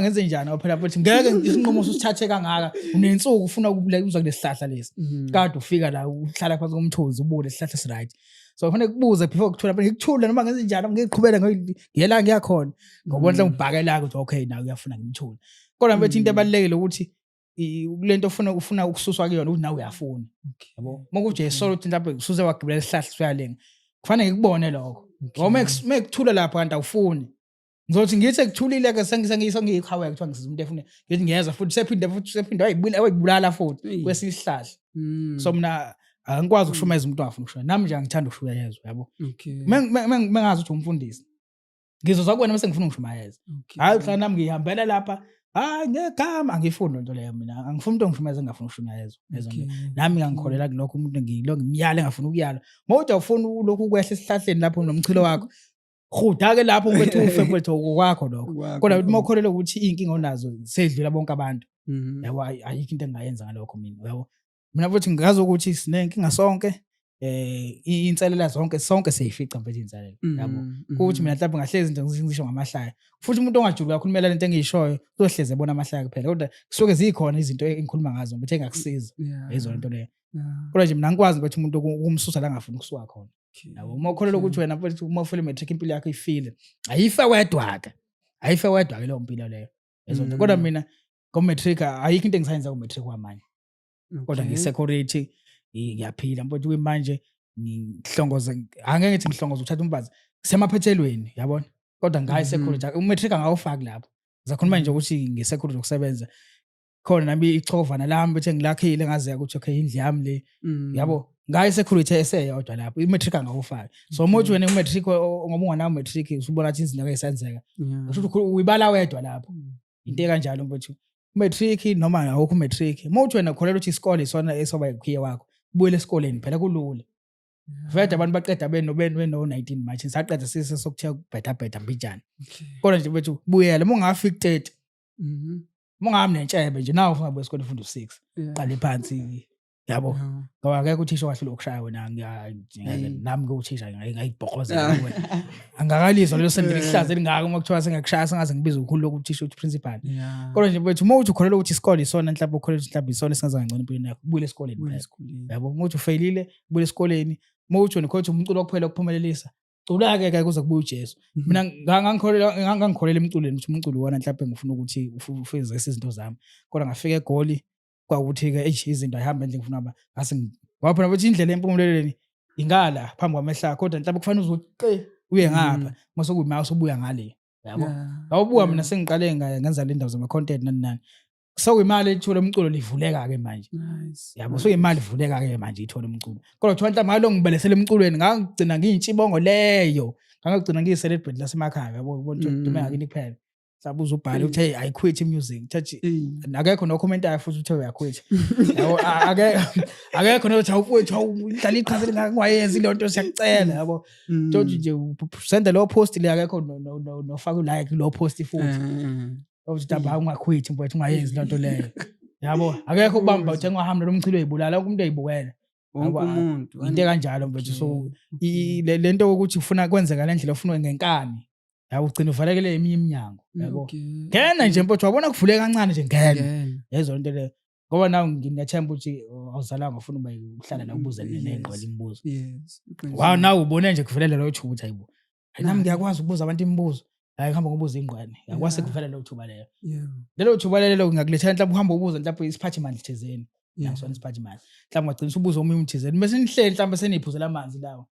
ngenze njani, ngoba phela mfethu ngeke isinqumo usithathe kangaka, unensuku ufuna ukuza kulesihlahla lesi. Kade ufika la uhlala phansi komthunzi ubuke lesihlahla si right. So kufanele kubuze before kuthula, phela ngikuthule noma ngenze njani, ngiqhubele ngiyela ngiyakhona. Ngoba mhlawumbe ubhakela ukuthi okay nawe uyafuna ngimthule. Kodwa mfethu into ebalulekile ukuthi kulento ufuna ukususwa kuyona ukuthi nawe uyafuna. Yabo. Uma kuthi uyayisola ukuthi mhlawumbe usuze wagibela isihlahla usuyalenga, kufanele ngikubone lokho. Ngoba uma ekuthula lapha kanti awufuni. Ngizothi ngithi ekuthulile ke sengiyiqhawe kuthiwa ngisiza umuntu efuna, ngithi ngiyeza futhi sephinde futhi sephinde wayibulala futhi kwesinye isihlahla. So mina angikwazi ukushumeza umuntu ongafuni ukushumayela. Nami nje angithandi ukushumayezwa, yabo. Mengazi ukuthi umfundisi, ngizozwa kuwena bese ngifuna ungishumayeze. Hayi uhlala nami ngihambela lapha, hayi ngegama angifuni lento leyo mina. Angifuni umuntu ongishumayeza engafuni ukushumayezwa. Yezwa nje. Nami ngiyangikholela kulokho, umuntu ngilo ngimyale engafuni ukuyala. Uma uthi awufuni lokhu ukwehla esihlahleni lapho nomchilo wakho, huda ke lapho mfethu ufe mfethu okwakho lokho. Okwakho Kodwa uma lokho. ukholelwa ukuthi iy'nkinga onazo sedlula bonke abantu, yabo, ayikho into engingayenza ngalokho mina, yabo. Mina futhi ngazi ukuthi siney'nkinga sonke, inselela zonke, sonke siyifica mfethu iy'nselelo, yabo. Ukuthi mina mhlawumbe ngahlezi nje ngisho ngamahlaya. Futhi umuntu ongajuli kakhulu kumele lento engiyishoyo uzohlezi ebona amahlaya kuphela, kodwa kusuke zikhona izinto engikhuluma ngazo mfethu engakusiza. Yizo lento leyo. Kodwa nje mina angikwazi mfethu umuntu ukumsusa la angafuni ukusuka khona. Yabo, uma ukholelwa ukuthi wena mfethu uma ufile matric impilo yakho ifile, ayife wedwa ke. Ayife wedwa ke leyo mpilo leyo. Yezwa nje. Kodwa mina ngo-matric ayikho into engisayenza ku-matric kwamanje. Kodwa ngi-security, ngiyaphila mfethu kuyimanje ngihlongoza, angeke ngithi ngihlongoza ukuthatha umfazi, kusemaphethelweni yabona. Kodwa ngayo security, u-matric angawufaki lapho. Ngizakhuluma nje ukuthi nge-security yokusebenza. Khona nami ichovana lami bethe ngilakhile ngaziya ukuthi okay indlu yami le. Yabo, ngayo security eseyodwa lapho, i-matric angawufaki. So uma uthi wena u-matric ngoba unganawo u-matric usubona ukuthi izinto ngeke zisenzeka. Usho ukuthi uyibala wedwa lapho. Into ekanjalo mfethu. U-matric noma awukho u-matric. Uma uthi wena ukholelwa ukuthi isikole isona esoba ukhiye wakho, ubuyele esikoleni phela kulula. Vele abantu baqeda beno 19 March, saqeda sise sokuthiya kubheda bheda mbijana. Kodwa nje mfethu buyela uma ungafika 30. Uma ungahamba nentshebe nje nawe ufuna kubuya esikoleni ufunda u6. Qale phansi yabo. Ngoba akekho uthisha owahlula ukushaya wena, nami ke uthisha ngayibhokozela kuwena. Angakalizwa lelo sende lihlaza elingaka uma kuthiwa sengakushaya sengaze ngibize ukhulu lokhu uthisha uthi principal. Kodwa nje mfethu uma uthi ukholelwa ukuthi isikole isona mhlawumbe ukholelwa ukuthi mhlawumbe isona esingenza kangcono empilweni yakho, ubuyele esikoleni Ubuyele phela. esikoleni. Yabo, uma uthi ufailile, ubuyele esikoleni. Uma uthi wena ukholelwa ukuthi umculo kuphela okuphumelelisa, cula-ke ke kuze kubuye uJesu. Mina ngangikholelwa emculweni ukuthi umculo iwona mhlawumbe ngifuna ukuthi ufezekise izinto zami. Kodwa ngafika eGoli kwawukuthi-ke eish izinto ayihambi ngendlela engifuna ngase ngoba phela ukuthi indlela empumelelweni ingala phambi kwamehlo akho, kodwa mhlawumbe kufanele uze uqe uye ngapha mase kuyima usubuya ngale, yabo. Ngawubuka mina sengiqale ngenza le ndawo zama-content nani nani, sokuyimali ethola umculo livuleka-ke manje. Yabo, sokuyimali ivuleka-ke manje ithola umculo. Kodwa kuthiwa mhlawumbe ngalo ngibelesele emculweni ngangigcina ngiyintshibongo leyo, ngangigcina ngiyi-celebrate lasemakhaya, yabo, ubona ukuthi dume ngakini kuphela. Mhlawumbe uze ubhale uthi hey I quit music, thathi akekho nokhomentayo futhi uthe uyaquit. Yabo, akekho nothi awufowethu awudlala iqhaza elingayenzi leyo nto siyakucela, yabo. Thothi nje send lo post le akekho nofaka ulike lo post futhi. Uthi taba ungaquit mfowethu ungayenzi lento leyo. Yabo, akekho ukubamba uthe ngwahamba lo mchilo uyibulala umuntu uyibukela. Wonke umuntu. Into kanjalo mfethu. So lento ukuthi ufuna kwenzeka le ndlela ofuna ngenkani, yabo, ugcina uvalekele eminye iminyango, yabo. Ngena nje mfethu, wabona kuvule kancane nje, ngena. Yezo nto leyo. Ngoba nawe nginethemba ukuthi awuzalanga ufuna uba uhlala la ubuze nengqwele imibuzo. Yes. Wow, nawe ubone nje kuvelela lo thuba ukuthi hayibo. Hayi, nami ngiyakwazi ukubuza abantu imibuzo. Hayi, ngihamba ngobuza ingqwane. Yakwase kuvela lo thuba leyo. Lelo thuba lelo ngingakulethela mhlawumbe uhambe ubuza mhlawumbe isiphathimandla thizeni. Ngisona isiphathimandla. Mhlawumbe ungagcina usubuza omunye umuntu thizeni. Bese nihleli mhlawumbe seniphuzela amanzi lawo.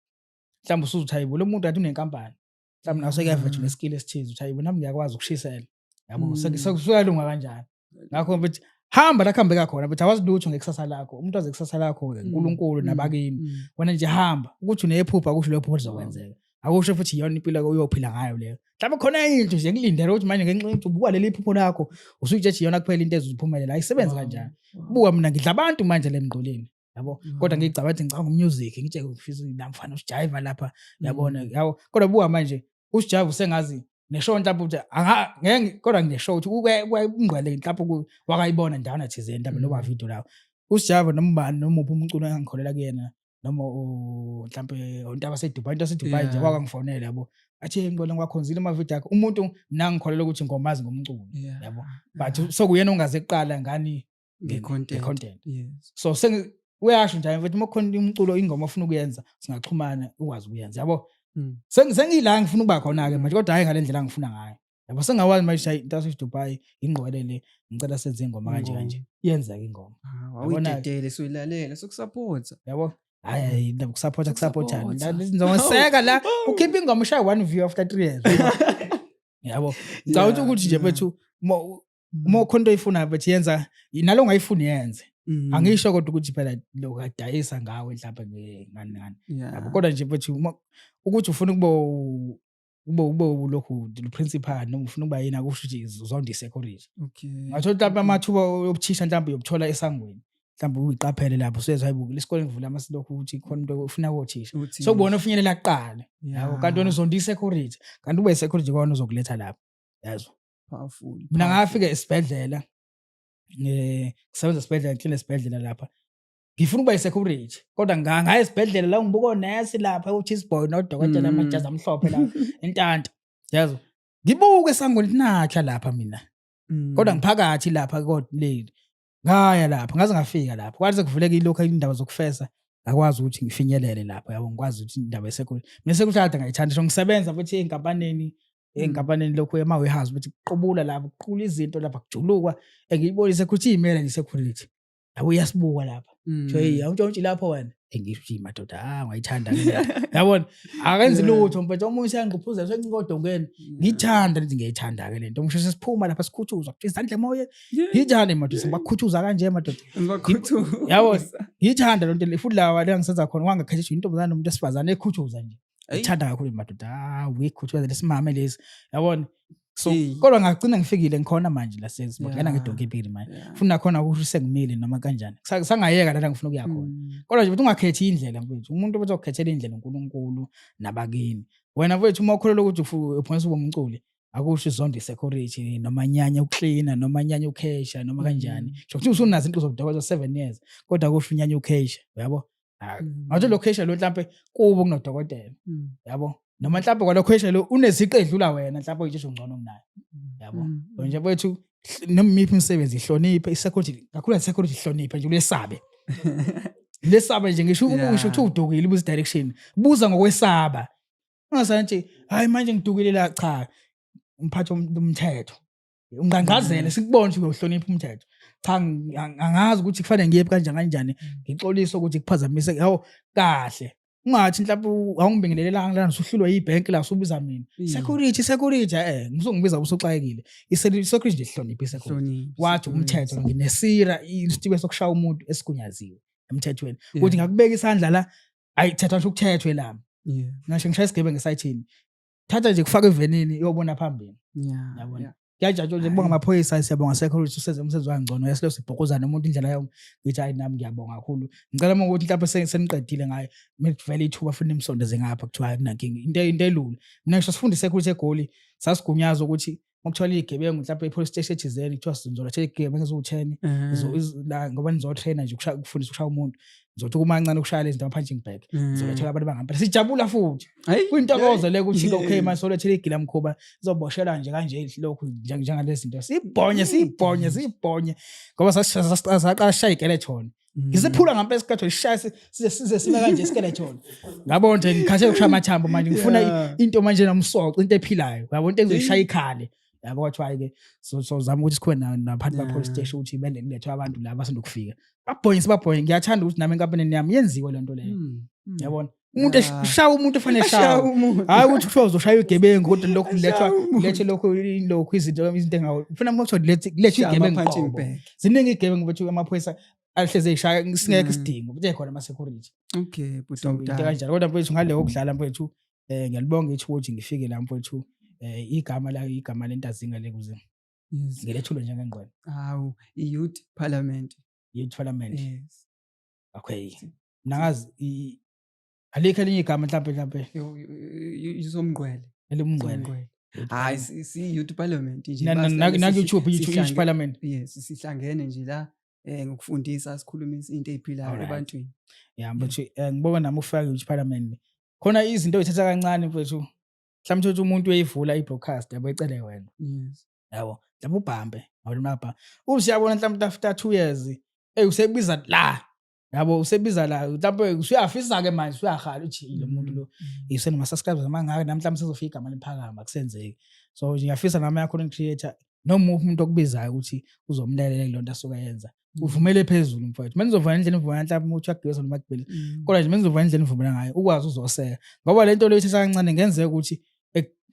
Mhlawumbe usuzuthi hayibo lo muntu athi unenkampani. Mhlawumbe nawe sekuyavela neskill esithize uthi hayibo nami ngiyakwazi ukushisela. Yabo, sekuyalunga kanjani. Ngakho mfethu hamba la kuhambeka khona, but awazi lutho ngekusasa lakho. Umuntu wazi ikusasa lakho uNkulunkulu nabakini. Wena nje hamba. Ukuthi unephupha akusho leyo phupho lizokwenzeka. Akusho futhi iyona impilo oyophila ngayo leyo. Mhlawumbe khona enye into nje ekulindele ukuthi manje ngenxa yokuthi ubuka leli phupho lakho usuyitshe iyona kuphela into ezophumelela. Ayisebenzi kanjani. Buka mina ngidla abantu manje le mngqoleni. Yabo, kodwa ngicabanga ukuthi ngicabanga umusic, ngitshe ngifisa la mfana usijiva lapha, yabona, yabo. Kodwa buka manje usijiva usengazi neshow mhlawumbe ukuthi ngeke, kodwa ngineshow ukuthi ungqwele mhlawumbe wakayibona ndawana thizeni mhlawumbe noma video lawo usijava noma ubani noma uphi umculo engangikholela kuyena noma mhlawumbe into abaseDubai, into aseDubai nje wakangifonela, yabo, athi ngibona ngiwakhonzile amavidiyo akho. Umuntu mina ngikholela ukuthi ngomazi ngomculo, yabo, but sokuyena ongaze kuqala ngani nge-content. Nge-content. So uyasho nje mfethu, uma kukhona umculo, ingoma ofuna ukuyenza, singaxhumana ukwazi ukuyenza, yabo. Sengila ngifuna ukuba khona-ke manje, kodwa hhayi ngale ndlela angifuna ngayo, yabo. Sengawazi manje, hayi, into yaseDubai ingqwele le, ngicela senze ingoma kanje kanje, iyenzeka ingoma. Awuyidedele, soyilalela, sokusupport. Yabo, hayi hayi, indaba kusupporta, kusupportani? Ngizoseka la ukhipha ingoma ushaye one view after 3 years, yabo. Ngicabanga ukuthi nje mfethu uma ukhona into oyifunayo mfethu, yenza nalo ongayifuni yenze. Angisho kodwa ukuthi phela lo kadayisa ngawe mhlawumbe ngani ngani, yabo, kodwa nje mfethu uma ukuthi ufuna ukuba ube ulokhu principal noma ufuna ukuba yini, akusho ukuthi uzonda i-security. Ngathola mhlawumbe amathuba yobuthisha mhlawumbe uyobuthola esangweni, mhlawumbe uyiqaphele lapho usezwa, hayibo, lesikole ngivula amasilokhu ukuthi khona umuntu ofuna kothisha, sokubona ufinyelela kuqala, yabo, kanti wena uzonda i-security, kanti ube i-security kona uzokuletha lapho, yazo. Powerful. Mina ngafika esibhedlela, ngisebenza esibhedlela, ngihlele esibhedlela lapha, ngifuna ukuba i-security, kodwa ngaya esibhedlela la ngibuka onesi lapha, u-cheese boy nodokotela, amajazi amhlophe la intanta, yazo, ngibuke esangweni nakha lapha mina, kodwa ngiphakathi lapha kodwa le ngaya lapha ngaze ngafika lapha kwathi sekuvuleka ilokhu indaba zokufesa, ngakwazi ukuthi ngifinyelele lapha, yabo, ngikwazi ukuthi indaba ye-security, mina security kade ngayithanda. So ngisebenza futhi ey'nkampaneni, ey'nkampanini lokhu ema-warehouse ukuthi kuqubula lapha, kuqula izinto lapha, kujulukwa, ngiyibona i-security iyimele nje i-security, yabo, uyasibuka lapha. Hey, awuntshontshi lapho wena. Ngisho ukuthi madoda, ah, ngayithanda ke le. Yabona, akenzi lutho mfethu, omunye useyangquphuza usencika odongeni. Ngiyithanda lethi, ngiyayithanda ke lento. Ngisho sesiphuma lapha sikhuthuzwa, kuthiwa izandla emoyeni. Ngiyithanda madoda, sibakhuthuza kanje madoda. Yabo, ngiyithanda lonto le, futhi lawa la ngisenza khona wangakhetha intombazane nomuntu wesifazane ekhuthuza nje. Ngithanda kakhulu madoda. Ah, uyikhuthuza lesimame lesi. Yabona? So kodwa ngagcina ngifikile ngikhona manje la sesibongena ngedonki impilo manje. Futhi nakhona ukusho sengimile noma kanjani. Sangayeka la ngifuna ukuya khona. Kodwa nje ukuthi ungakhethi indlela mfethu. Umuntu othi ukukhethela indlela uNkulunkulu nabakini. Wena mfethu uma ukholelwa ukuthi uphonisa ube umculi, akusho izonda i-security noma nyanya ukuklina noma nyanya ukhesha noma kanjani. Sho ukuthi usunazo into zobudokotela 7 years, kodwa akusho unyanya ukhesha, uyabo? Ngathi lo khesha lo mhlambe kubo kunodokotela, yabo, noma mhlambe kwalo khesha lo uneziqe edlula wena, mhlambe uyitsho ngcono kunaye, yabo. Nje mfethu, noma imiphi imisebenzi ihloniphe i-security kakhulu, i-security ihloniphe nje, ulesabe, lesabe nje, ngisho ngisho ukuthi udukile, ubuza direction, buza ngokwesaba, ungasana nje hayi manje ngidukile la, cha, umphathi umthetho ungqangqazele, sikubone ukuthi uyohlonipha umthetho. Cha, angazi ukuthi kufanele ngiye kanjani kanjani, ngixolise ukuthi kuphazamise, yawo, kahle, ungathi mhlawumbe awungibingelelanga lana, usuhlulwa yibhenki la, usubiza mina security, security, ngisongibiza usuxakekile. I-security nje hlonipha i-security, wathi umthetho nginesira isitibe sokushaya umuntu esigunyaziwe emthethweni ukuthi ngakubeka isandla la, ayithethwa nje ukuthethwe lami, ngisho ngishaya isigebengu esayithini, thatha nje kufaka evenini iyobona phambili, yabona. Kuyajatshulwa nje kubonga amaphoyisa, siyabonga security, usenze umsebenzi wangcono, yasilo sibhokoza nomuntu indlela yayo, ngithi hayi nami ngiyabonga kakhulu. Ngicela uma ukuthi mhlawumbe seniqedile ngayo, mekuvele ithuba futhi nimsondeze ngapha, kuthiwa hayi kunankinga, into elula. Mina ngisho sifunda i-security eGoli, sasigunyaza ukuthi Ngokuthola izigebengu mhlawumbe e-police station ethizeni, kuthiwa sizoletha izigebengu eziwu-10 la ngoba nizotraina nje ukushaya, ukufundisa ukushaya umuntu, nizothi uma kancane ukushaya lezi zinto, ama-punching bag, nizolethela abantu abangampela, sijabula futhi. Kuyintokozo le ukuthi okay, manje solethela igila mkhuba, izoboshelwa nje kanje lokhu njengalezi zinto, sibhonye sibhonye sibhonye, ngoba saqala sishaya iskeleton, ngisiphula ngampela iskeleton, sishaya size sibe kanje iskeleton. Ngabona nje ngikhathele ukushaya amathambo manje, ngifuna into manje nomsoco, into ephilayo, yabo, into engizoyishaya ikhale, yabo. Kwathiwa ke so zama ukuthi sikhona naphathi ba police station ukuthi bende kulethwe abantu laba basanda kufika, babhonye, sibabhonye. Ngiyathanda ukuthi nami enkampanini yami yenziwe lento leyo. Yabona, umuntu eshaya umuntu ofanele Ashaya eshawe, umuntu. Hayi ukuthi kuthiwa uzoshaya igebengu, kodwa lokhu kulethwa Ashaya umuntu. Lethe lokhu izinto engawo ufuna kuthiwa kulethwe Shaya igebengu ama-punching qobo. Bag. Ziningi igebengu bethu, amaphoyisa ahleze eshaya singekho isidingo, kuthe khona ama-security. Okay, bhuti So into omdala. kanjalo. Kodwa mfethu, ngale kokudlala mfethu, ngiyalibonga ithuba ukuthi ngifike la mfethu, igama la, igama lentazinga le kuze ngilethulwe njengengqwele. Hawu, i-Youth Parliament. Youth Parliament. Yes. Okay, nangazi alikho elinye igama mhlampe? Isomngqwele. Elimngqwele. Somngqwele. Hayi, si-Youth Parliament nje. Na-YouTube, Youth Parliament. Yes, sihlangene nje la ngokufundisa, sikhulumisa into ey'philayo ebantwini. Ya mfethu, ngibonga nami ukufika Youth Parliament. Khona izinto oyithatha kancane mfethu, mhlawumbe uthi umuntu uyayivula i-broadcast, yabo, ecele wena, yabo, mhlawumbe ubhambe ngawena, usiyabona mhlawumbe after 2 years, ey, usebiza la, yabo, usebiza la, mhlawumbe usuyafisa-ke manje, usuyahala uthi lo muntu lo usenama-subscribers amangaka, nami mhlawumbe sezofika igama liphakama kusenzeki. So nje ngiyafisa nami ya-content creator noma uphi umuntu okubizayo ukuthi uzomlekelela kuleyo nto asuke yenza, uvumele phezulu mfowethu. Uma nizovana indlela nivumela, mhlawumbe ukuthi uyagibeza noma akugibeli, kodwa nje uma nizovana indlela nivumela ngayo, ukwazi uzoseka, ngoba le nto leyo ithatha kancane. Ngenzeka ukuthi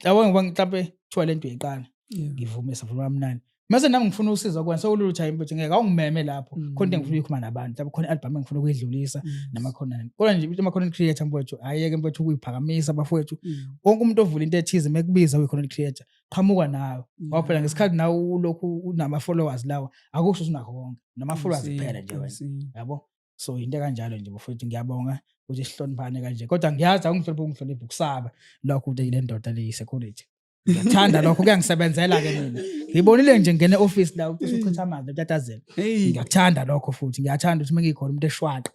yabo, ngoba mhlawumbe kuthiwa le nto uyayiqala, ngivume, savuma kamnandi, mase nami ngifuna usizo kuwena, sekulula ukuthi hayi mfethu, ngeke awungimeme lapho, khona into engifuna ukuyikhuluma nabantu, mhlawumbe khona i-album engifuna ukuyidlulisa namakhona. Kodwa nje ama-content creator mfowethu, ayeke mfowethu ukuyiphakamisa bafowethu. Wonke umuntu ovula into ethize, mekubiza uyi-content creator, qhamuka nawe, ngoba phela ngesikhathi nawe ulokhu unama-followers lawa, akusho ukuthi unakho konke nama-followers kuphela nje wena, yabo. So into kanjalo nje bafowethu, ngiyabonga ukuthi sihloniphane kanje, kodwa ngiyazi awungihloniphi, ungihloniphi ukusaba lokho ukuthi le ndoda le security. Ngiyathanda lokho, kuyangisebenzela-ke mina. Ngibonile nje ngene e-office la ucishe uchitha amanzi, utatazela. Ngiyakuthanda lokho, futhi ngiyathanda ukuthi uma ngikhona umuntu eshwaqa,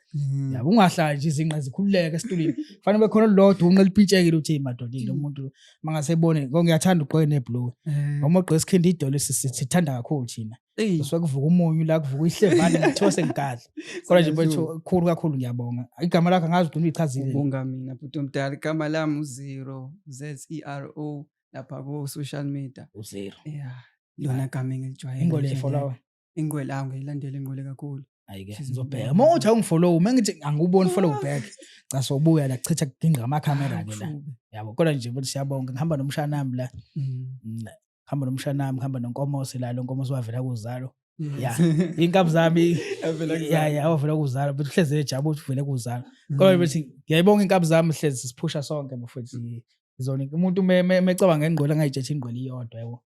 yabo, ungahlali nje izinqa zikhululeke esitulini, fanele kube khona olulodwa unqa elipintshekile, uthi madoda, lo muntu mangase ebone ngoba ngiyathanda ugqoke nebhuluwe, noma ugqoke isikhindi, idolo sithanda kakhulu thina. Kusuke kuvuka umunyu la, kuvuka ihlevane, ngithiwa sengigadla. Kodwa nje mfethu, khulu kakhulu, ngiyabonga. Igama lakho angazi, ugcina uyichazile. Ubonga mina, bhuti omdala. Igama lami uZero, Zero, lapha ko-social media. UZero. Yeah, lona gama engilijwayele Ingole nje lelo. follow. Ingwele, awu, ngiyilandela ingwele kakhulu. Hayi-ke, She's ngizobheka. Uma uthi awungifollow, uma ngithi anguboni follow back, cha, sobuya la kuchitha kugingqa amakhamera-ke la. Kushube. Yabo, kodwa nje mfethu siyabonga. Ngihamba nomshana wami la. Ngihamba nomshana wami, ngihamba noNkomose la, lo Nkomose wavela kuzalo. Ya, iy'nkabi zami Yavela ya ya, wavela kuzalo, but uhlezi ejabula ukuthi uvele kuzalo. Kodwa bethi ngiyayibonga inkabi zami, hlezi siphusha sonke bafethu. Izona umuntu mecabanga ngengqwele angayitshethe ingqwele iyodwa, yabo.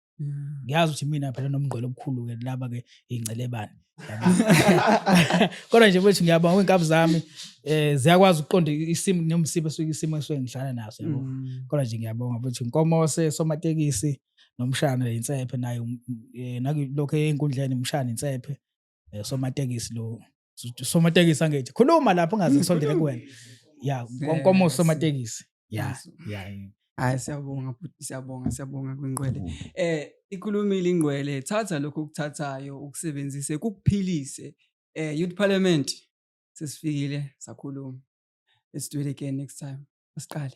Ngiyazi ukuthi mina phela nomngqwele omkhulu-ke, laba-ke iy'ncelebane. Yabo. Kodwa nje mfethu, ngiyabonga kwiy'nkabi zami, ziyakwazi ukuqonda isimo nomsibo esuke isimo esuke ngihlala naso, yabo. Kodwa nje ngiyabonga mfethu, Nkomose somatekisi nomshana insephe naye, nakulokho ey'nkundleni umshana insephe, somatekisi lo, somatekisi angithi khuluma lapho ungaze ngisondele kuwena. Ya, Nkomo somatekisi. Ya, ya. Hayi, siyabonga bhuti, siyabonga, siyabonga kwingqwele. Ikhulumile ingqwele, thatha lokho okuthathayo ukusebenzise kukuphilise. Youth Parliament sesifikile, sakhuluma. Let's do it again next time. Asiqale.